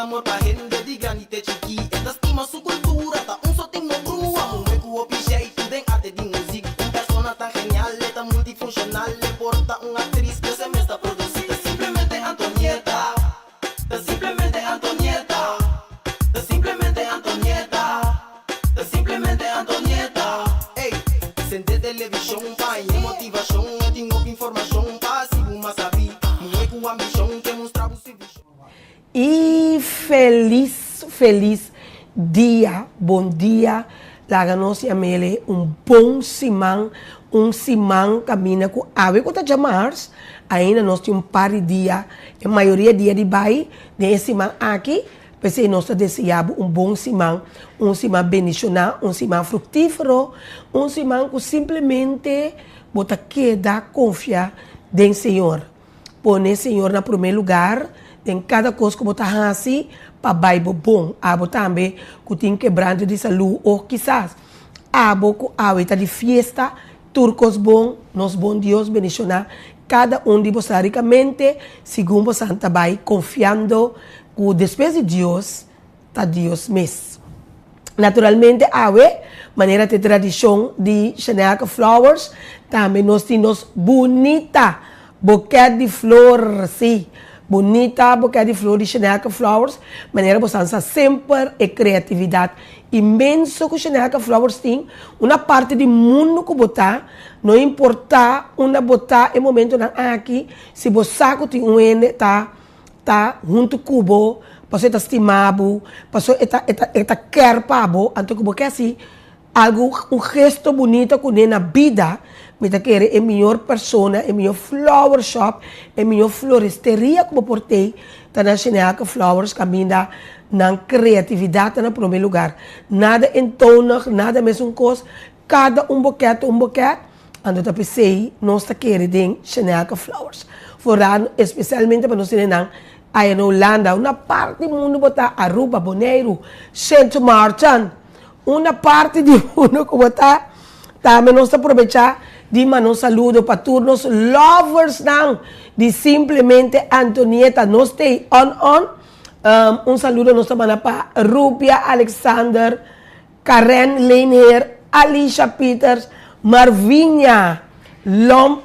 amor pa hende di grandi te chikí. E ta stima su kultura, ta un so tin no brua. Muhé ku hopi jeitu den arte di muzik. Un persona tan genial, e ta multifunshonal. E por ta un aktris ku e mes ta produsí. Ta simplemente Antonieta, ta simplemente Antonieta, ta simplemente Antonieta, ta simplemente Antonieta. Ey, sende televishon pa haña motivashon. E tin hopi informashon pa hasi bo mas sabí. Muhé ku ambishon ke mustra bo su vishon. Y felis felis dia bon dia laga nos yamele un bon siman un siman caminda cu awe cu ta djamars ainda nos tin un par di dia e mayoria dia di bay den e siman aki p'esey nos ta desea bo un bon siman un siman bendiciona un siman fructifero un siman cu simplemente bo ta keda confia den Señor. Pone Señor na promé lugar den kada kos ku bo ta hasi pa bai bo bon. Abo tambe ku tin kebranto di salú o kisas abo ku awe ta di fiesta, tur kos bon, nos bon Dios bendishoná kada un di bosan rikamente segun bosan ta bai konfiando ku despues di Dios ta Dios mes. Naturalmente awe, manera ta e tradishon di Shanelka Flowers, tambe nos tin nos bunita bokèt di flor, sí, bunita bokèt di flor di Shanelka Flowers, manera bo san sa semper e kreatividat inmenso ku Shanelka Flowers tin, una parti di mundu ku bo ta, no importá unda bo ta e momentonan aki, si bo sa ku tin un hende ta ta huntu ku bo, pasobra e ta stima bo, pasobra e ta e ta e ta kèr pa bo, anto ku bo ke hasi algu un gesto bunito kuné na bida, mi ta kere e mihor persona, e mihor flower shop, e mihor floresteria ku bo por tei ta na Shinelka Flowers kaminda nan kreatividat ta na promé lugar. Nada entonig, nada mesun kos, kada un bokèt ta un bokèt. Anto ta p'esei nos ta kere den Shanelka Flowers. Foral espesialmente pa nos tene nan aya na Hulanda, una parti di mundu bo ta, Aruba, Boneiru, Sint Maarten, una parti di mundu ku bo ta, tambe nos ta probechá di manda un saludo pa tur nos loversnan di Simplemente Antonieta. Nos t'ei on on. Un saludo nos ta manda pa Rubia Alexander. Karen Leenheer, Alicia Pieters, Marvinia Lomp,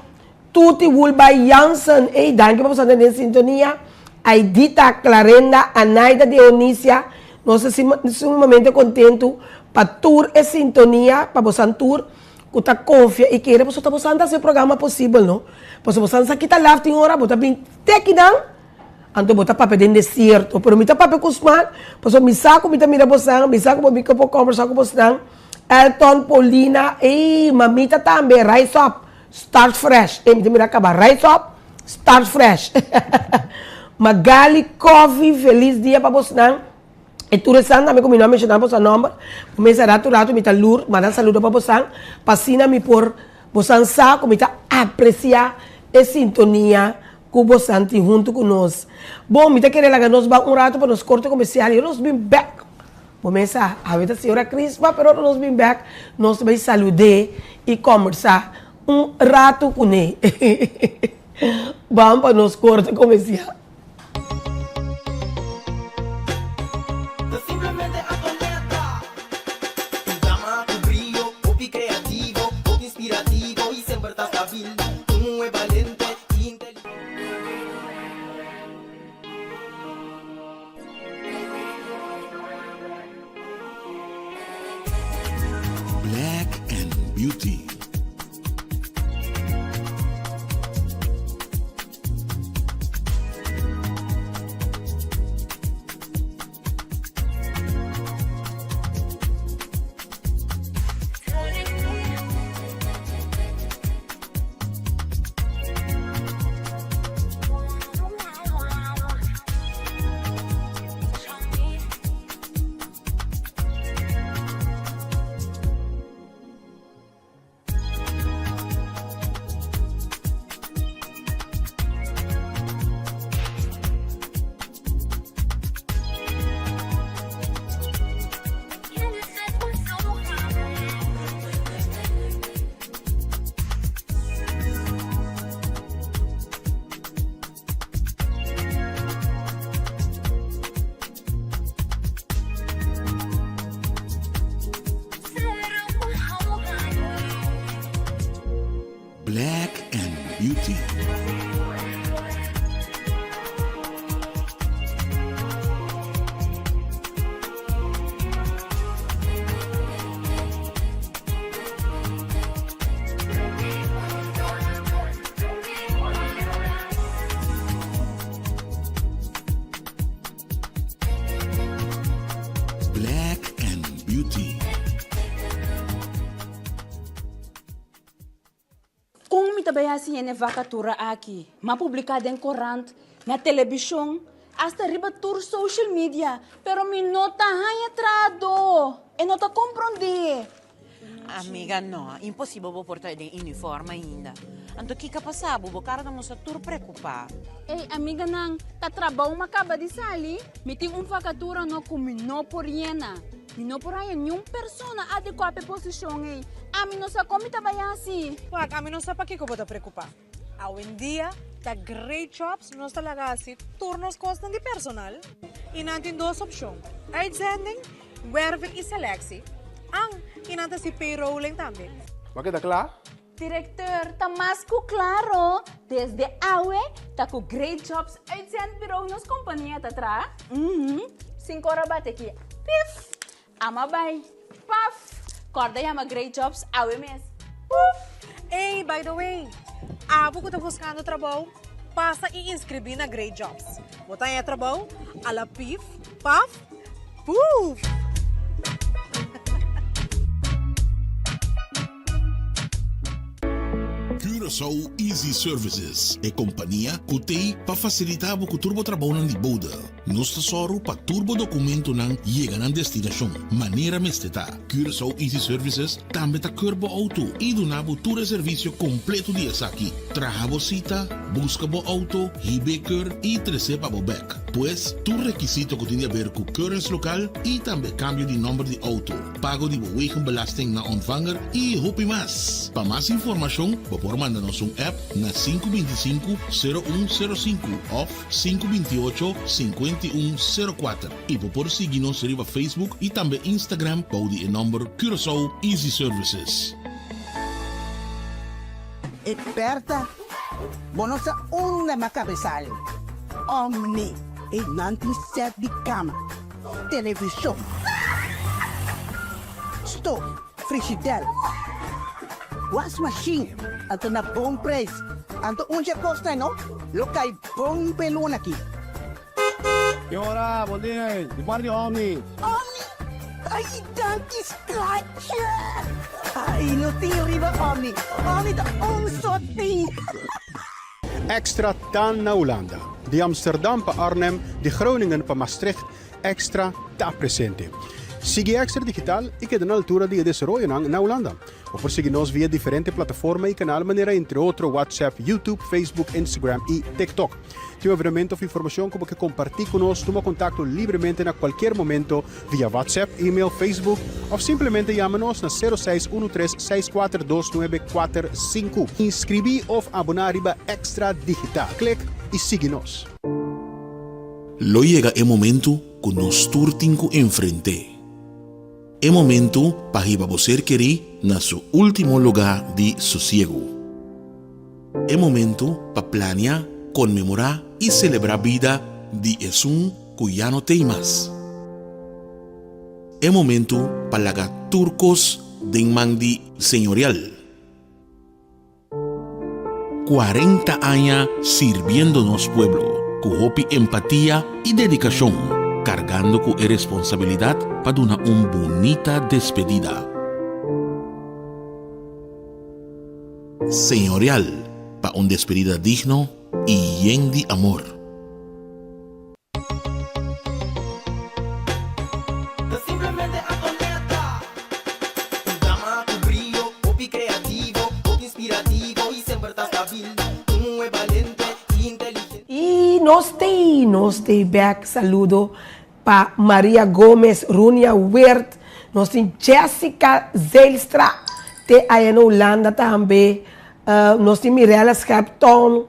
Tuti Woolby Jansen, ey danki pa boso ta den sintonia, Aidita Clarenda, Anaida Dionisia, nos ta sumamente kontentu pa tur e sintonia, pa bosan tur ku ta konfia i kere pasobra ta bosan ta hasi e programa posibel no, pasobra bosan sa kita laf tin ora bo ta bin te kinan. Anto bo ta papia den desierto, pero mi ta papia ku smak, pasobra mi sa ku mi ta mira bosan, mi sa ku bo mi por kombersá ku bosnan. Elton, Paulina, ey, mamita tambe, rise up, start fresh. Ey, mi ta mira kaba, rise up, start fresh. Magali Coffee, felis dia pa bosnan. E tur esan tambe ku mi no a menshoná boso nòmber, ku mesa ratu ratu mi ta lur manda saludo pa bosan, pa asina mi por bosan sa ku mi ta apresiá e sintonia Ku bosan tin huntu ku nos. Bon, mi ta kere laga nos ban un ratu pa nos korte komersial i ora nos bin bèk. Bo mesa, awe ta señora Crispa, pero ora nos bin bèk, nos ta bai salud'é i kòmbersá un ratu kuné. Ban pa nos korte komersial. Ta simplemente Antonieta. Un dama ku brio, hopi kreativo, hopi inspirativo i semper ta stabil. Un muhé balente i inteligente. Black and Beauty. ta bai hasi yene vakatura aki? M'a publiká den korant, na telebishon, asta riba tur social media, pero mi no ta haña trahadó. E no ta komprondé. Amiga, no, imposibel bo por ta den uniform ainda. Anto kiko a pasa bo? Bo kara ta mustra tur preokupá. Ey, amiganan, ta trabou m'a kaba di sali. Mi tin un vakatura no ku mi no por yena. Mi no por haña niun persona adekuá pa e posishon ei. Ami no sa kon mi ta bai hasi. Wak, ami no sa pakiko bo ta preokupá. Awendia ta Great Jobs nos ta laga hasi tur nos kosnan di personal i nan tin dos opshon, uitzending, werving i selectie. An, i nan ta hasi payrolling tambe. Bo a keda kla? Directeur, ta mas ku klaro, desde awe ta ku Great Jobs Uitzendbureau nos kompania ta traha. Uhum, sin kora bate ki pif! Ama bai, paf! Kòrda yama Great Jobs awe mes. Puf! Ey, by the way, abo ku ta buskando trabou, pasa i inskribí na Great Jobs. Bo ta haña trabou a la pif, paf, puf! Curaçao Easy Services, e kompania ku t'ei pa fasilitá bo ku tur bo trabounan di bode. Nos ta sòru pa tur bo dokumentonan yega nan destinashon manera mester ta. Curaçao Easy Services tambe ta keur bo outo i duna bo tur e servisio kompleto di esaki, traha bo sita, buska bo outo, hib'é keur i tres'é pa bo bèk. Pues, tur rekisito ku tin di aber ku keuringslokaal i tambe kambio di nòmber di outo. pago di bo wegenbelasting na ontvanger y hopi mas. Pa mas informacion bo por manda nos un app na sinku 25 0 un 0 sinku of sinku 28 51 0 kuater y bo por sigui nos riba Facebook y tambe Instagram bou di e nomber Curaçao Easy Services. E Bertha, bo no sa unda m'a cabesal. Omni, e nan tin set di cama. Televishon, stof, frishidèr, wasmashin, anto na bon preis. Anto un dje kosnan no lo kai bon p'e luna aki. Ki ora, bon dia, di parti Omni. Omni? Ai, danki schatje! Ai, no tin riba Omni. Omni ta un sot tin. Extra ta na Hulanda. Di Amsterdam pa Arnhem, di Groningen pa Maastricht, Extra ta presente. Sigui Extra Digital i keda na altura di e desaroyonan na Hulanda. Bo por sigui nos via diferente plataforma i kanal manera entre otro WhatsApp, YouTube, Facebook, Instagram i TikTok. Tin un evenemento of informashon ku bo ke kompartí ku nos, tuma kontakto libremente na kualkier momento via WhatsApp, email, Facebook of simplemente yama nos na 06 13 64 29 45. Inskribí of aboná riba Extra Digital. Klik i sigui nos. Lo yega e momentu ku nos tur tin ku enfrent'é. E momentu pa hiba bo ser kerí na su último lugá di sosiegu. E momentu pa plania, konmemorá i selebrá bida di esun ku ya no t'ei mas. E momentu pa laga tur kos den man di Señorial. 40 aña sirbiendo nos pueblo ku hopi empatia i dedikashon, kargando ku e responsabilidat pa duna un bunita despedida. Señorial pa un despedida digno i yen di amor. Ta simplemente Antonetta. Un dama ku brio, hopi kreativo, hopi inspirativo i semper ta stabil. Un muhé balente i inteligente. I nos t'ei, nos t'ei bek. Saludo Pa Maria Gomez, Runia Weert, nos tin Jessica Zijlstra te aya na Hulanda tambe, nos tin Mirella Schepton,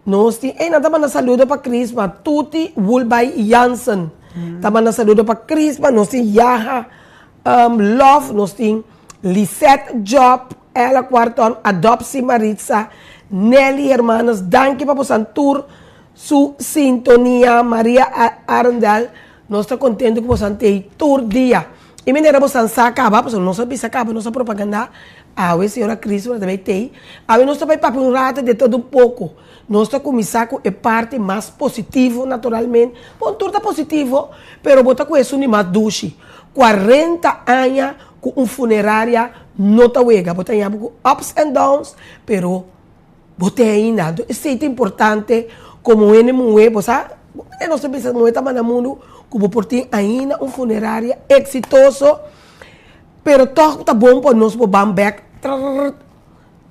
nos tin, ey nan ta manda saludo pa Crisma, Tuti Woolby Jansen ta manda saludo pa Crisma, nos tin Yaha Love, nos tin Lisette Job, Ella Cuarton, Adopsy Maritza, Nelly Hermanus, danki pa bosan tur Su sintonia Maria Arendal nos ta contento cu bosan tey tur dia y manera bosan sa caba pasobra nos a bisa caba nos a propaganda awe señora Crisma ta bay tey awe nos ta bay papia un rato de todo un poco nos ta cuminsa cu e parti mas positivo naturalmente bon tur ta positivo pero bo ta cu esun di mas dushi 40 aña cu un funeraria no ta wega bo ta yama cu ups and downs pero. Bo te ainda. Anto esei ta importante komo hende muhé. Bo sa, e nos ta bisa muhé ta manda mundu ku bo por tin ainda un funeraria eksitoso, pero tòg ta bon pa nos por ban bèk trrrr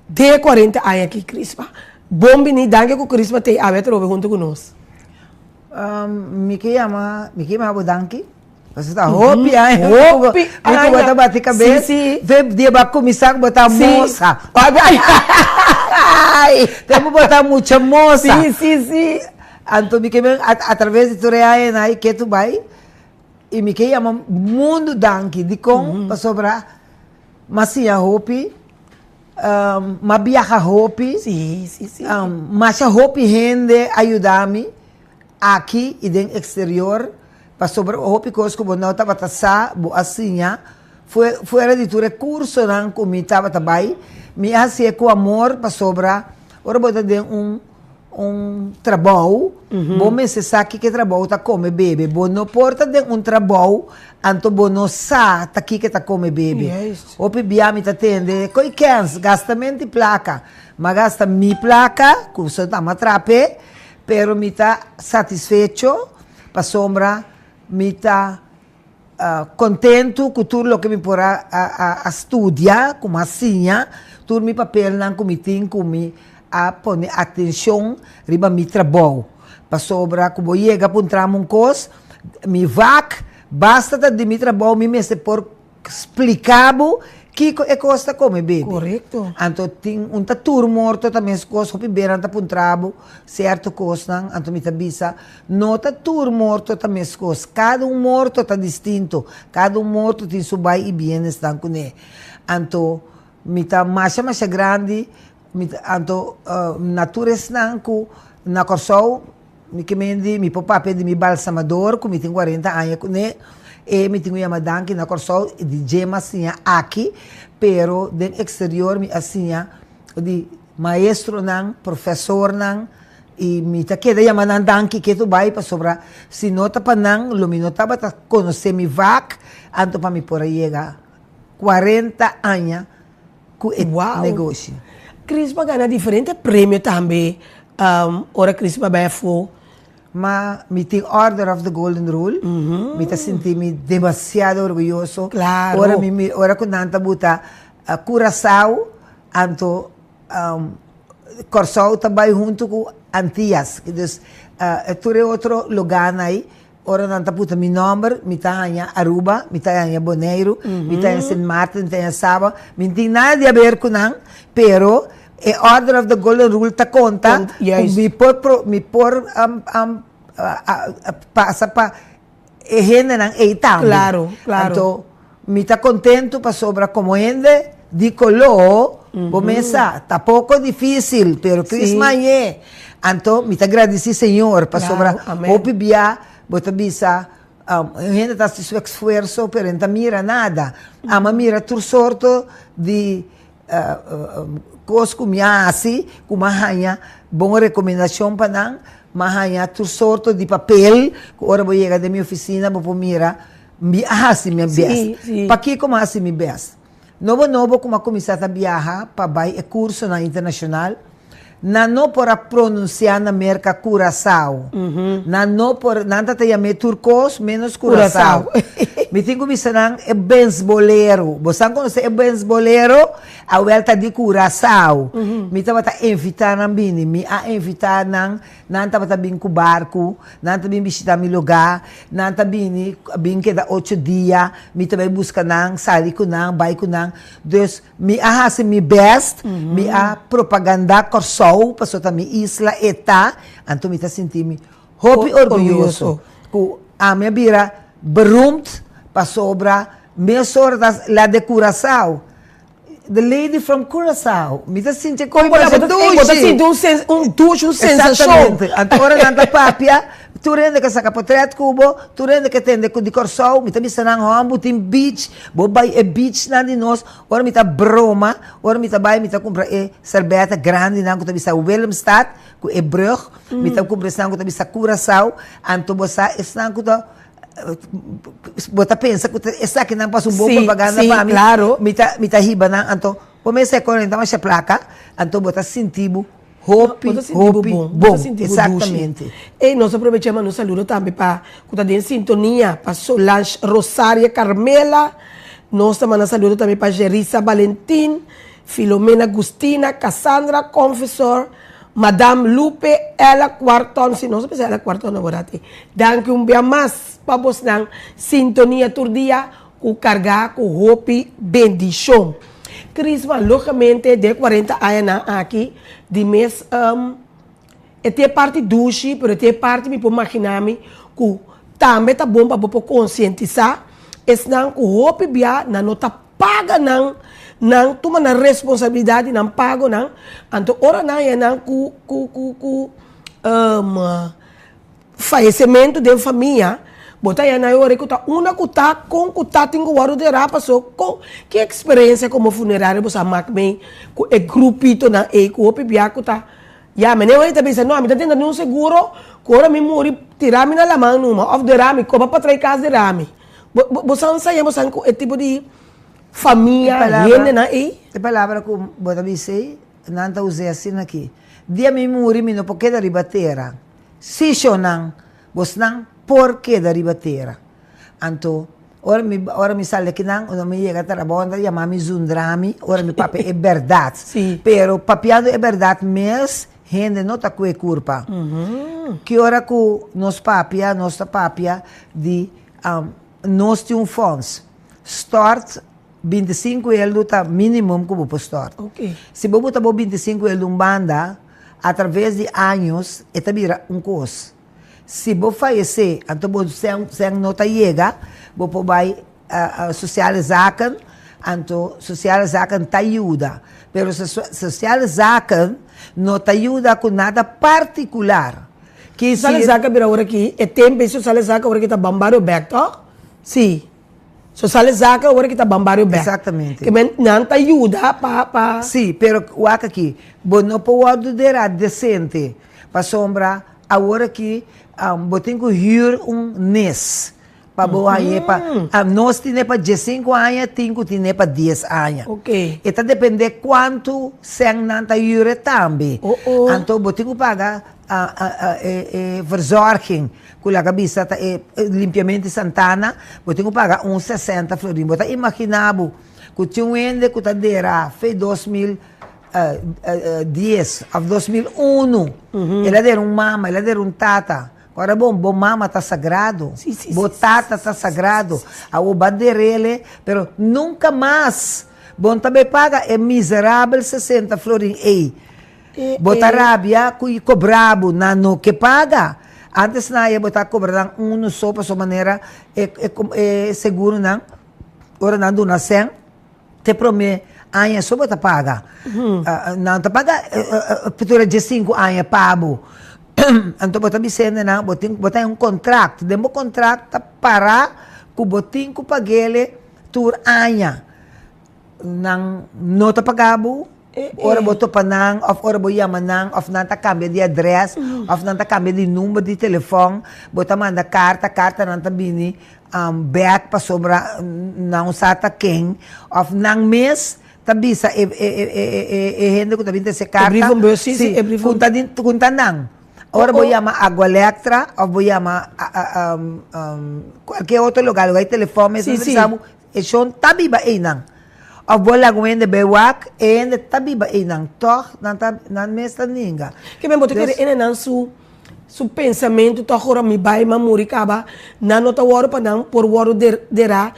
den e kuarenta aña aki Crispa. Bon bini, danki ku Crispa t'ei awe atrobe huntu ku nos. Mi ke yama, mi ke yama bo danki. Pasobra ta hopi aña ku bo ta bati kabes. Fe dia bo a kuminsá ku bo ta mosa. Tempu bo ta mucha mosa. Anto mi ke men atraves di tur e añanan ei ketu bai i mi ke yama mundu danki. Dikon? Pasobra mi a siña hopi, mi a biaha hopi, masha hopi hende a yuda mi. Aki i den eksterior, pasobra hopi kos ku bo no tabata sa, bo a siña. Fuera di tur e kursonan ku mi tabata bai, mi a hasié ku amor pasobra ora bo ta den un un trabou, bo mester sa kiko e trabou ta kome bebe. Bo no por ta den un trabou anto bo no sa ta kiko ta kome bebe. Hopi bia mi ta tende, Koe kèns, gastamenti plaka. M'a gasta mi plaka, ku so ta matrape, Pero mi ta satisfecho pasobra mi ta kontentu ku tur loke mi por a studia, ku mi a siña, tur mi papelnan ku mi tin ku mi a pone atenshon riba mi trabou. Pasobra ku bo yega puntra mi un kos, mi vak, basta ta di mi trabou mi mester por Splica bo kico e cos ta come bebe. Correcto. Anto tin un ta tur morto ta mes cos hopi benan ta puntra bo cierto cosnan anto mi ta bisa no ta tur morto ta mes cos cada un morto ta distinto cada un morto tin su bay y bienesnan cune anto mi ta masha masha grandi mi ta anto na tur esnan cu na Corsou Mi ke men di mi por papia di mi balsamador ku mi tin kuarenta aña kuné e mi tin ku yama danki na Kòrsou di dje mi a siña aki pero den eksterior mi a siña di maestronan, profesornan i mi ta keda yama nan danki ketu bai pasobra si no ta pa nan lo mi no tabata konosé mi vak anto pa mi por a yega kuarenta aña ku e negoshi. Crispa a gana diferente premio tambe ora Crispa bai afó. Ma mi tin Order of the Golden Rule, mi ta sinti mi demasiado orguyoso. Ora mi mira, ora ku nan ta buta Curaçao, anto Kòrsou ta bai huntu ku Antias. Dus tur e otro lugánan ei Ora nan ta puta mi nomber, mi ta haña Aruba, mi ta haña Boneiru, mi ta haña Sint Maarten, mi ta haña Saba. Mi no tin nada di haber ku nan, pero e Order of the Golden Rule ta konta ku mi por pro, mi por pasa pa e hendenan ei tambe. Claro, claro. Anto mi ta kontentu pasobra komo hende di koló, bo mes sa, ta poko difísil, pero Chris Mañé. Anto mi ta gradisí Señor pasobra hopi bia bo ta bisa un hende ta hasi su esfuerso pero e no ta mira nada. Amo a mira tur sorto di kos ku mi a hasi ku mi a haña bon rekomendashon pa nan, mi a haña tur sorto di papel ku ora bo yega den mi ofisina bo por mira mi a hasi mi bes. Pakiko mi a hasi mi bes? Nobo nobo ku mi a kuminsá ta biaha pa bai e kursonan internashonal, nan no por a pronunsiá na Merka Curacao. Nan no por, nan ta ta yam'é tur kos ménos Curacao. Mi tin ku bisa nan e bensbolero. Bo san konosé e bensbolero? Awèl ta di Curacao. Mi tabata invitá nan bini. Mi a invitá nan, nan tabata bin ku barku, nan ta bin bishitá mi lugá, nan ta bini, bin keda ocho dia, mi ta bai buska nan, sali ku nan, bai ku nan. Dus. Mi a hasi mi best, mi a propaganda Kòrsou pasobra ta mi isla e ta, anto mi ta sinti mi hopi orguyoso ku ami a bira beroemd pasobra mesora ta la de Curaçao, the lady from Curaçao, mi ta sinti koe masha dushi. Bo ta sinti un dushi, un sensashon. Exactamente, anto ora nan ta papia, tur hende ke saka potret ku bo, tur hende ke tende ku di Kòrsou, mi ta bisa nan hòmber tin beach, Bo bai e beachnan di nos, ora mi ta broma, ora mi ta bai mi ta kumpra e serbèta grandinan ku ta bisa Willemstad, ku e brug, mi ta kumpra esnan ku ta bisa Curaçao, anto bo sa esnan ku ta, bo ta pensa ku ta esakinan pasa un bon propaganda pa mi, mi ta mi ta hiba nan, anto bo mester e kono nan ta masha plaka, anto bo ta sinti bo. Hopi, Bo ta sinti bo hopi bon. Bo ta bon. sinti bo dushi. Exactamente. Ey, nos a probecha manda un saludo tambe pa cu ta den sintonia, pa Solange Rosaria Carmela. Nos ta manda saludo tambe pa Jerissa Valentin, Filomena Gustina, Cassandra Confessor, Madame Lupe, Ella Cuarton, si nos a bisa Ella Cuarton awor ati. Danki un bia mas pa bosnan sintonia tur dia cu carga cu hopi bendicion. Crisma, logamente den e cuarenta añanan aki di mes e tin e parti dushi pero e tin e parti mi por magina mi cu tambe ta bon pa bo por concientisa esnan cu hopi bia nan no ta paga nan nan tuma nan responsabilidad di nan pagonan anto ora nan haya nan cu cu cu cu Fayecimento den famia, bo ta haña na e ora ku ta una ku ta kon ku ta tin ku wòrdu derá paso kon ki eksperensia komo funerario bo sa mak mei ku e grupitonan ei ku hopi bia ku ta ya mene ora ta bisa no ami ta tenta un seguro ku ora mi muri tira mi na laman numa òf derá mi koba pa trae kas derá mi bo bo sa nsaya bo sa ku e tipo di famia hendenan ei. E palabra ku bo ta bisa ei nan ta us'é asina aki dia mi muri mi no por keda riba tera. Sí, shonnan, bosnan por keda riba tera. Anto, ora mi, ora mi sali akinan, ora mi yega trabou, nan ta yama mi zundra mi ora mi papia e bèrdat. Sí. Pero papiando e bèrdat mes, hende no ta kue kurpa. Ki ora ku nos papia, nos ta papia di nos tin un fòns. Stòrt 25 eldu ta minimum ku bo por stòrt. Si bo buta bo 25 eldu un banda, atraves di años e ta bira un kos. Si bo fayesé, anto bo sèn no ta yega, bo por bai Sociale Zaken, anto Sociale Zaken ta yuda. Pero Sociale Zaken no ta yuda ku nada partikular. Sociale Zaken bira ora ki e tempu ei Sociale Zaken ora ki ta ban bario bèk tòg? Sí. Sociale Zaken ora ki ta ban bario bèk. Exactamente. Ke men nan ta yuda pa pa. Sí, pero wak aki, bo no por wòrdu derá desente, pasobra awor aki bo tin ku hür un nes pa bo hañ'é pa, nos tine pa diesinku aña, tin ku tine pa dies aña. Oké. E ta dependé kuantu sèn nan ta hür e tambe. Oh oh. Anto bo tin ku paga e verzorging. Ku laga bisa ta e limpiamento di Santana, bo tin ku paga un sesenta florin. Bo ta imaginá bo ku tin un hende ku ta dera fe 2010 òf 2001, el a dera un mama, el a dera un tata. Ora bon, bo mama ta sagrado, bo tata ta sagrado. Awor bo a der'el, pero nunka mas bo no ta bai paga e miserabel sesenta florin ei. Bo ta rabia ku i kobra bo, nan no ke paga. Antes nan aya bo ta kobra nan unu so pasobra manera e e seguronan ora nan duna sèn te promé aña so bo ta paga. Nan ta paga tur e diesinku aña pa bo. Anto bo ta bisende nan bo tin bo ta un kontrakt, den bo kontrakt ta para ku bo tin ku pag'ele tur aña. Nan no ta paga bo ora bo topa nan of ora bo yama nan of nan ta cambia di adres of nan ta cambia di number di telefon bo ta manda carta cartanan ta bini bek pasobra nan sa ta ken of nan mes ta bisa e e hende cu ta bini trece carta cu ta nan ora bo yama Agualectra of bo yama cualkier otro lugar lugar di telefon mes nan ta bisa bo E shon ta biba einan. Of bo laga un hende bay wak, e hende ta biba einan. Tog nan ta, nan mes ta ninga. Ke men bo ta kere Dus. ene nan su, su pensamentu tog ora mi bay ma muri kaba, nan no ta wòrdu pa nan por wòrdu der, derá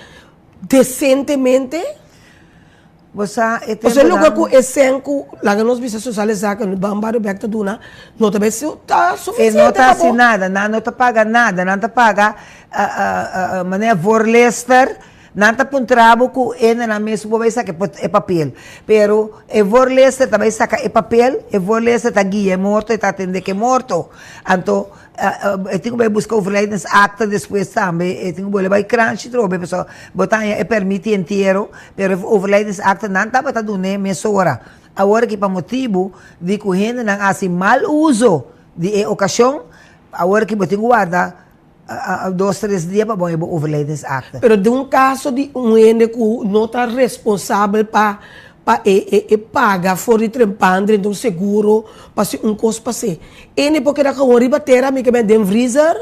desentemente? Bo sa e Pasobra e lugar temponan. ku e sèn ku, laga nos bisa Sociale Zaken, Ban Barrio Bek ta duna, no ta bay su, ta E no sufisiente ta pa hasi bo. nada, nan no ta paga nada, nan ta paga manera voorleester, nan ta puntra bo ku hendenan mes bo bai saka e papel, pero e voorleester ta bai saka e papel, e voorleester ta guia e morto, e ta atende ku e morto, anto e tin ku bai buska overlijdensakte despues tambe, e tin ku bolbe bai kranshi trobe, pasobra bo ta haña e pèrmit di entiero, pero e overlijdensakte nan tabata dun'é mesora. Awor aki pa motibu di ku hendenan a hasi mal uso di e okashon, awor aki bo tin ku warda dos tres dia pa bo haña bo overlijdensakte. Pero den un kaso di un hende ku no ta responsabel pa. pa e e e paga for di trempan drenta un seguro pa si un kos pas'é. Ene por keda gewoon riba tera mi ke ben den vriezer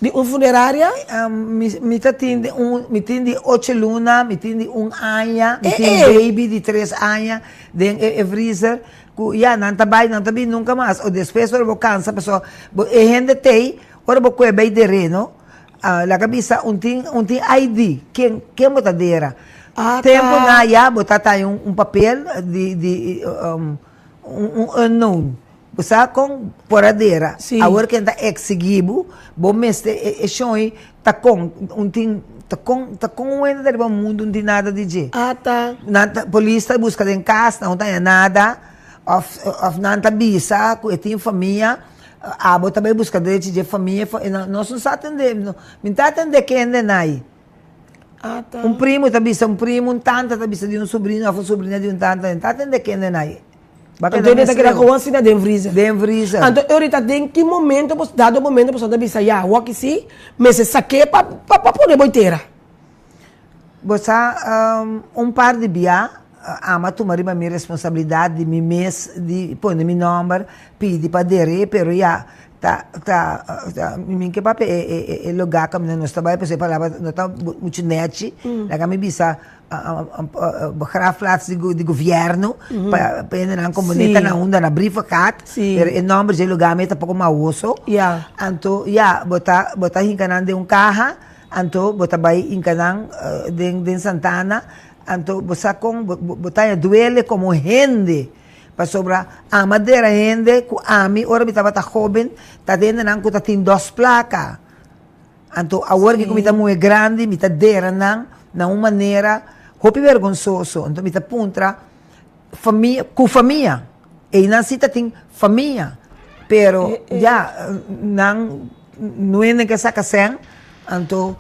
di un funeraria? Mi mi ta tin di un mi tin di ocho luna, mi tin di un aña, mi tin baby di tres aña den e e vriezer ku ya nan ta bai nan ta bin nunka mas o despues ora bo kansa pasobra bo e hende t'ei ora bo kohe bai dereno laga bisa un tin un tin ID ken ken bo ta dera tempo na ya bo ta taña un papel di di un unknown bo sa kon por a dera awor ken ta exigi bo bo mester e shon ta kon un tin ta kon ta kon un hende ta riba mundu un tin nada di dje nan ta polis ta buska den kas nan no ta haña nada of of nan ta bisa ku e tin famia abo ta bai buska derechi dje famia nos no sa tende mi ta tende kende nai. Un primo ta bisa un primo, un tanta ta bisa di un sobrino of un sobrina di un tanta. Ta tende kende nai. Anto e ta keda gewoon asina den vriezer. Den vriezer. Anto e orita den ki momento bos, dado momento boso ta bisa ya, awor ki si, mester sak'é pa pa pone bo tera. Bo sa un par di bia ama tuma riba mi responsabilidad di mi mes di pone mi nomber, pidi pa der'é, pero ya Ta ta ta mi ke papia e e e lugá kaminda nos ta bai pasobra e palabra no ta muchu nèchi laga mi bisa begraafplaats di di gobièrnu pa pa hendenan komo ne ta na unda na brievengat pero e nòmber dje lugá mi ta poko mawoso anto ya bo ta bo ta hinka nan den un kaha anto bo ta bai hinka nan den den santana anto bo sa kon bo bo ta haña duele komo hende. Pasobra ama dera hende ku ami ora mi tabata hóben ta hendenan ku ta tin dos plaka. Anto awor ku mi ta muhé grandi mi ta dera nan na un manera hopi bergonsoso. Anto mi ta puntra famia ku famia einan si ta tin famia pero ya nan no hende ke saka sèn anto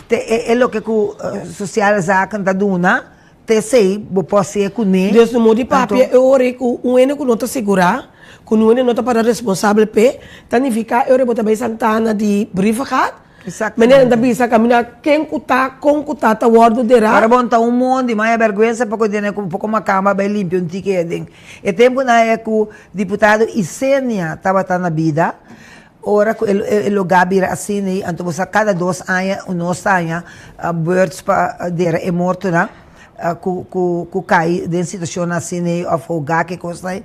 te e loke ku sosiale zaken ta duna. T'esei bo por hasié kuné. Dios no modi papia e ora ei ku un hende ku no ta sigurá, ku un hende no ta para responsabel p'e, ta nifiká e ora ei bo ta bai Santana di Brievengat, manera nan ta bisa kaminda ken ku ta, kon ku ta, ta wòrdu derá. Ora bo ta un mondi, maya bèrgwensa poko tene ku poko makamba bai limpia un tiki aden. E tempunan ei ku diputado Isenia tabata na bida, Ora ku e lugá bira asina ei, anto bo sa kada dos aña nos ta haña beurts pa dera e mortonan ku ku ku kai den situashonnan asina ei òf hogá ke kosnan ei.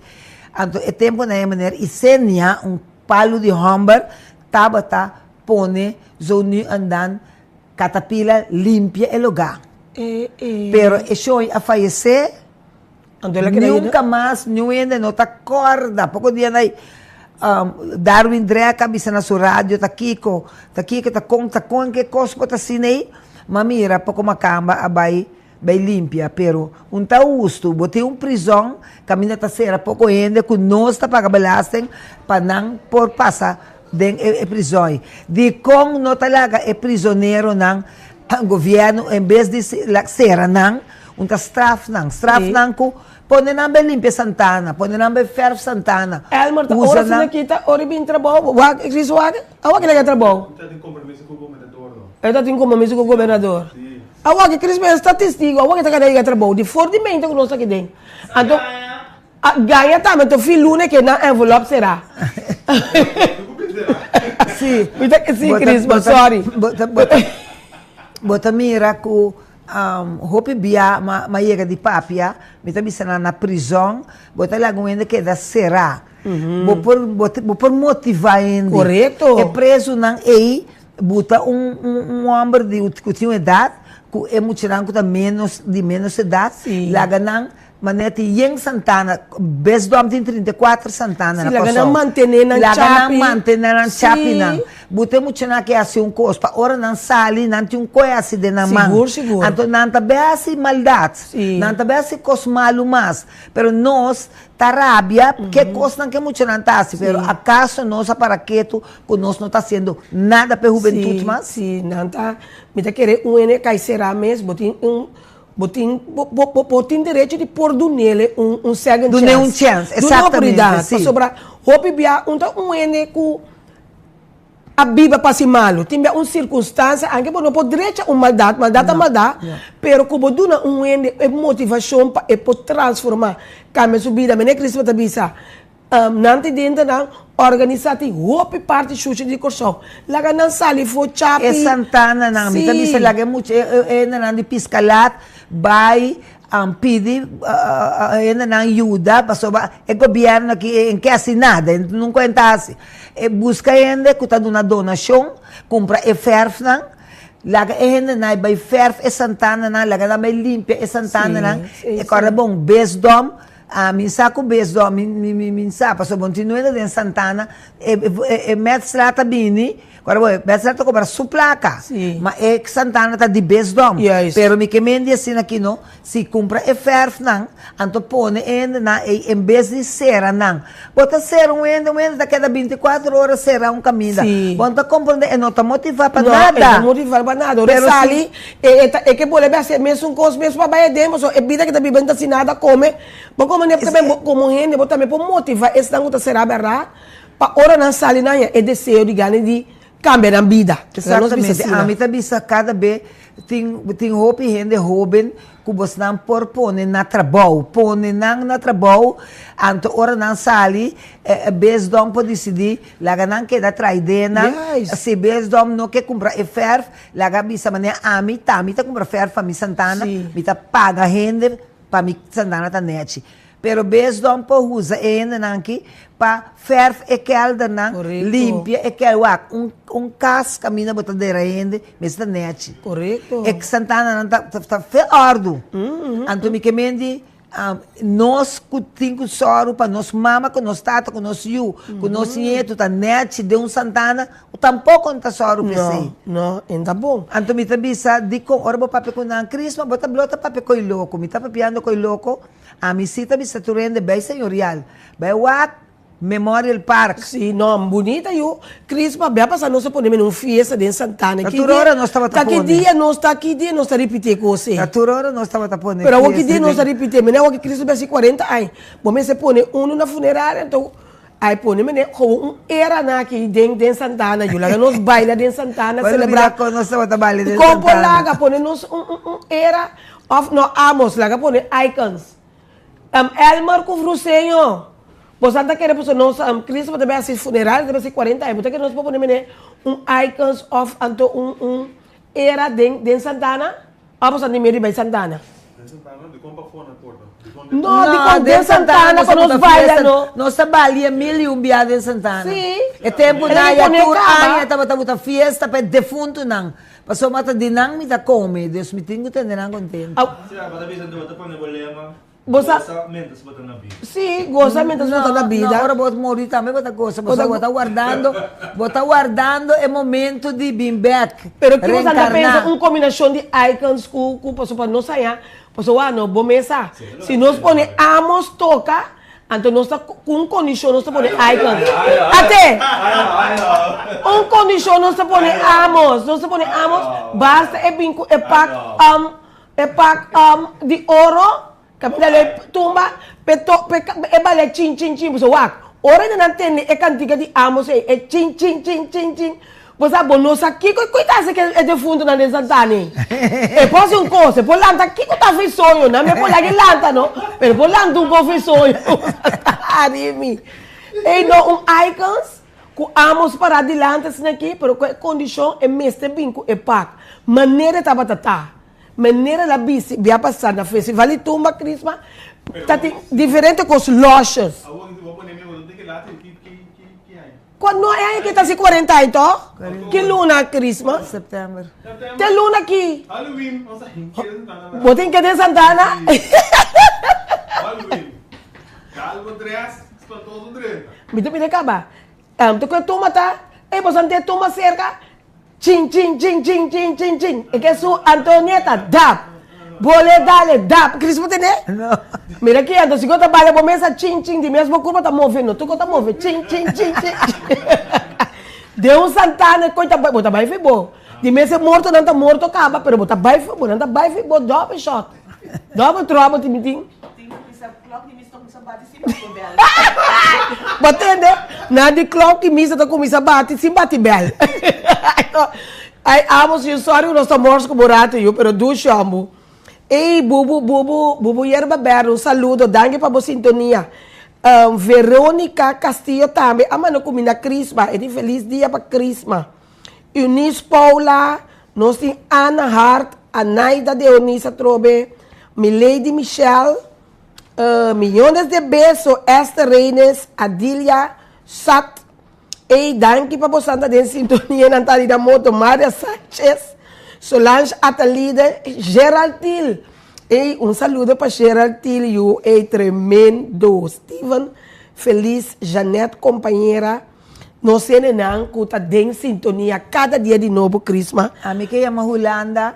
Anto e tempunan ei meneer Isenia, un palu di hòmber, tabata pone zo nu en dan katapila limpia e lugá. Pero e shoi a fayesé. Anto el a keda yendo. Nunka mas niun hende no ta kòrda. Poko dia na Darwin Drek a bisa na su radio ta kiko, ta kiko, ta kon, ta kon ke kos por ta asina ei. Ma mira poko makamba a bai bai limpia. Pero un ta hustu, bo tin un prizòn kaminda ta sera poko hende ku nos ta paga belasting pa nan por pasa den e prizòn ei. Dikon no ta laga e prizoneronan gobièrnu en bes di sera nan Un ta straf nan, straf nan ku pone nan bai limpia santana, pone nan bai fèrf santana. Elmer ta ora fina kita ora i bin trabou, wak Chris wak, awak i laga trabou? E ta tin kompromiso ku gobernador no. E ta tin kompromiso ku gobernador. Si. Awak Chris mester ta testigo, awak e ta kada yega trabou, di for di mente ku nos ta kiden. Anto A gaña tambe to fin luna ke nan envelop sera. Sí. Mi ta sí Chris, but sorry. Bo ta bo ta bo ta mira ku hopi bia m'a yega di papia, mi ta bisa nan na prizòn, bo ta laga un hende keda será. Bo por bo por motivá hende. Korekto. E prezunan ei buta un un hòmber di ku tin un edat ku e muchanan ku ta ménos di ménos edat, laga nan Manera tin yen santana, Besdom tin 34 santana na Kòrsou. Si, laga nan mantené nan chapi. Laga nan mantené nan chapinan. Bo ta e muchanan ke hasi un kos, pa ora nan sali, nan tin un kos hasi den nan man. Sigur, sigur. Anto nan ta bai hasi maldat. Si. Nan ta bai hasi kos malu mas. Pero nos ta rabia ke kosnan ke muchanan ta hasi. Pero akaso nos a para ketu ku nos no ta hasiendo nada pa e hubentut mas? Si, si. Nan ta, mi ta kere un hende kai será mes, bo tin un. Bo tin, bo, bo, bo, bo tin derecho di por dunele un, un second Dun'é chance. un chance, Dun'é exactamente, oportunidad. sí. Pasobra hopi bia un ta un hende ku a biba pa hasi malu. Tin bia un sirkunstansia, anke bo no por drecha un maldat, maldat ta maldat, pero ku bo duna un hende e motivashon pa e por transformá, kambia su bida. Mene Christopher ta bisa, Nan tin dentenan organisá tin hopi parti shushi di Kòrsou. Laga nan sali for chapi. E santananan, mi ta bisa laga e mucha e hendenan di Piskalat bai pidi e hendenan yuda pasobra e gobièrnu aki e ke hasi nada, e nunka e ta hasi. E buska hende ku ta duna donashon, kumpra e fèrfnan, laga e hendenan bai fèrf e santananan, laga nan bai limpia e santananan. E kòrda bon, Bisdom Mi sa ku bes do mi mi mi sa pasobra bo tin nueda den Santana e e metsla ta bini ora bo metsla ta kobra su plaka ma e Santana ta di besdom pero mi ke men di asina aki no si kumpra e fèrfnan anto pone e hendenan ei en bes di sera nan bo ta sera un hende un hende ta keda binti kuater ora sera un kaminda bo no ta komprende e no ta motiva pa nada no e no motiva pa nada ora e sali E ta e ke bolbe hasi e mesun kos mes pa bai aden pasobra e bida ke ta biba no ta sin nada kome. Bo komo nep tambe bo komo hende bo tambe por motiva esnan ku ta será bèrdat pa ora nan sali nan haña e deseo di gana di kambia nan bida. Laga nos bisa Exactamente. asina. Ami ta bisa kada be tin tin hopi hende hoben ku bosnan por pone na trabou. Pone nan na trabou anto ora nan sali e besdom por disidí laga nan keda trae den nan. Si besdom no ke kumpra e fèrf Laga bisa manera ami ta, mi ta kumpra fèrf pa mi santana, mi ta paga hende pa mi santana ta nèchi. Pero besdom por usa e hendenan aki pa fèrf e kèldernan, limpia e kèlder. Wak, un un kas kaminda bo ta dera hende mester ta nèchi. E santananan ta ta fe òrdu. Anto mi ke men di Nos ku tin ku sòru pa nos mama ku nos tata ku nos yu ku nos nietu ta nèchi den un santana ku tampoko no ta sòru pa esei. No, no, e no ta bon. Anto mi ta bisa dikon ora bo papia ku nan Crisma bo ta blo ta papia ko'i loko mi ta papiando ko'i loko ami si ta bisa tur hende bai señorial bai wak Memorial Park. Si, no, bunita yu. Crisma, bia pasa nos a pone mene un fiesta den Santana. Ta tur ora nos tabata Ta ki pone. dia nos ta, ki dia nos ta ripiti e kos ei? Ta tur ora nos tabata pone Pero awor ki fiesta dia nos ta den. ripiti? Mene awor ki Cristo bia hasi cuarenta aña. Bo mester pone unu na funeraria, anto ai pone mene gewoon un era na aki den den Santana yu. Laga nos baila den Santana, Bo celebra. lubida kon nos tabata baila den Kon por Santana. laga pone nos un un un era of no amos, laga pone icons. Elmer ku Fruseño, bosan ta kere pasobra nos Cristo bo ta bai hasi funeral, ta bai hasi cuarenta aña, bo ta kere nos por pone mene un icons of anto un un era den den Santana? Of bosan tin miedu di bai Santana? Den Santana? Dikon pafó na porta? Dikon No, dikon den Santana pa nos baila no. Nos ta balia mil i un bia den Santana. Sí. E tempu E nan ya pone tur kaba. aña tabata buta fiesta pa e defuntunan. Pasobra ta di nan mi ta come, dus mi tin cu tene nan contento. Sea, bo ta bisa anto bo ta pone bo lema, Bo sa. Gosa mientras bo ta na bida. Sí, gosa mientras bo ta na bida. No, ora bo muri tambe bo ta gosa, pasobra bo ta wardando, bo ta wardando e momento di bin bek, Pero kico bo ta pensa reencarna. un combinacion di icons cu, cu pasobra pa nos haña, pasobra wak no, bo mes sa, si nos pone amos toca, Anto nos ta ku un kondishon nos ta pone icon. Ate! Un kondishon nos ta pone Amos. Nos ta pone Amos basta e bin ku e pak um e pak um di oro kaminda lo e tumba p'e to p'e e bale chin chin chin. Pasobra wak, ora nan tende e kantika di Amos ei e chin chin chin chin chin. Bo sa, bo no sa kiko ku ta hasi ku e defuntonan den Santana. E por hasi un kos, e por lanta kiko ta fi soño, nan me por laga e lanta no, pero e por lanta un kos fi soño. Ari mi. Ey no, un icons ku amos pará dilanti asina aki, pero ku e kondishon e mester bin ku e pak. Manera e tabata ta, manera el a bisti bia pasá na festival di tumba Christmas, ta tin diferente kos loshes. Kua no e aña ki ta hasi cuarenta aña toh? Ki luna Christmas? September. Te luna ki? Bo tin ke den Santana? Mi ta pidi kaba. Te ku e tuma ta, ey boso a tuma serka. Chin chin chin chin chin chin chin e ke su Antonieta dap bole dale dap Chris bo tende? No. Mira ki anto si bo ta baila bo mesa chin chin di mes bo kurpa ta move no tur ko ta move chin chin chin chin den un santana e koi ta bai bo ta bai fi bo di mes e mortonan ta morto kaba pero bo ta bai fi bo nan ta bai fi bo dobe shot dobe trobo tin mi tin. Bo tende? Na di klok i misa ta kuminsá bati sin bati bèl. Ai Amos yu sòri ku nos ta mors ku bo rato yu pero dushi òmbu. Ey bubu bubu bubu yerba bèrdè un saludo danki pa bo sintonia. Veronica Castillo tambe a manda kuminda Crisma e di felis dia pa Crisma. Eunice Paula nos tin Ana Hart Anaida Deonis atrobe Milady Michelle. Millones de beso Esther Reynes, Adilia, Sat, ey danki pa bosan ta den sintonia nan ta di moto Maria Sanchez, Solange Atalide, Gerald Thiel, ey un saludo pa Gerald Thiel yu ey tremendo Steven Feliz Jeanette compañera nos hendenan cu ta den sintonia cada dia di nobo Chrisma. Ami ke yama Hulanda.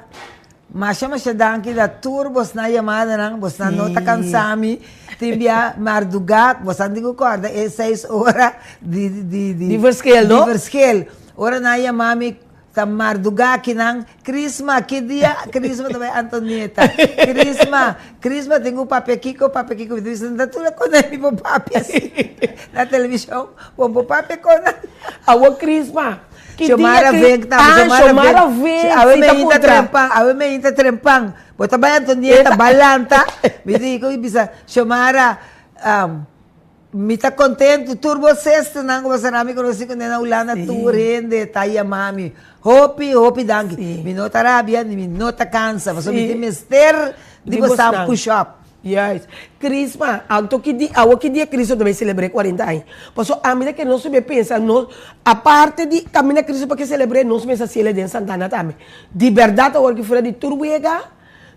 Masha masha danki na tur bosnan yamadanan, bosnan no ta kansa mi, tin bia mardugá, bosnan tin ku kòrda e seis ora di di di Di verschil no? Di verschil. Ora nan yama mi ta mardugá kinan, Crisma ki dia Crisma ta bai Antonieta, Crisma, Crisma tin ku papia kiko papia kiko, mi ta bisa nan ta tur a kone mi por papia si na televishon, bo por papia kon nan. Awor Crisma, Ki dia Xiomara ki Vink tambe, Ah, Xiomara Xiomara Vink. Vink, Awe si me ta inta puntra. trempan, awe me inta trempan. Bo ta bai Antonieta, balanta. Mi di ku bisa, Xiomara, um, mi ta kontentu, tur bo sesternan ku bo sera mi konosi ku na Hulanda, tur hende ta yama mi. Hopi, hopi danki. Mi no ta rabia, ni mi no ta kansa, pasobra mi tin mester di Di bo sa bosnan. push up. Juist. Crisma, anto ki di, awo ki dia Cristo ta bay celebre cuarenta aña? Paso ami ta kere nos mester pensa, nos, aparte di caminda Cristo pa ke celebre, nos mester haciele den Santana tambe. Di berdad awor ki fuera di tur wega,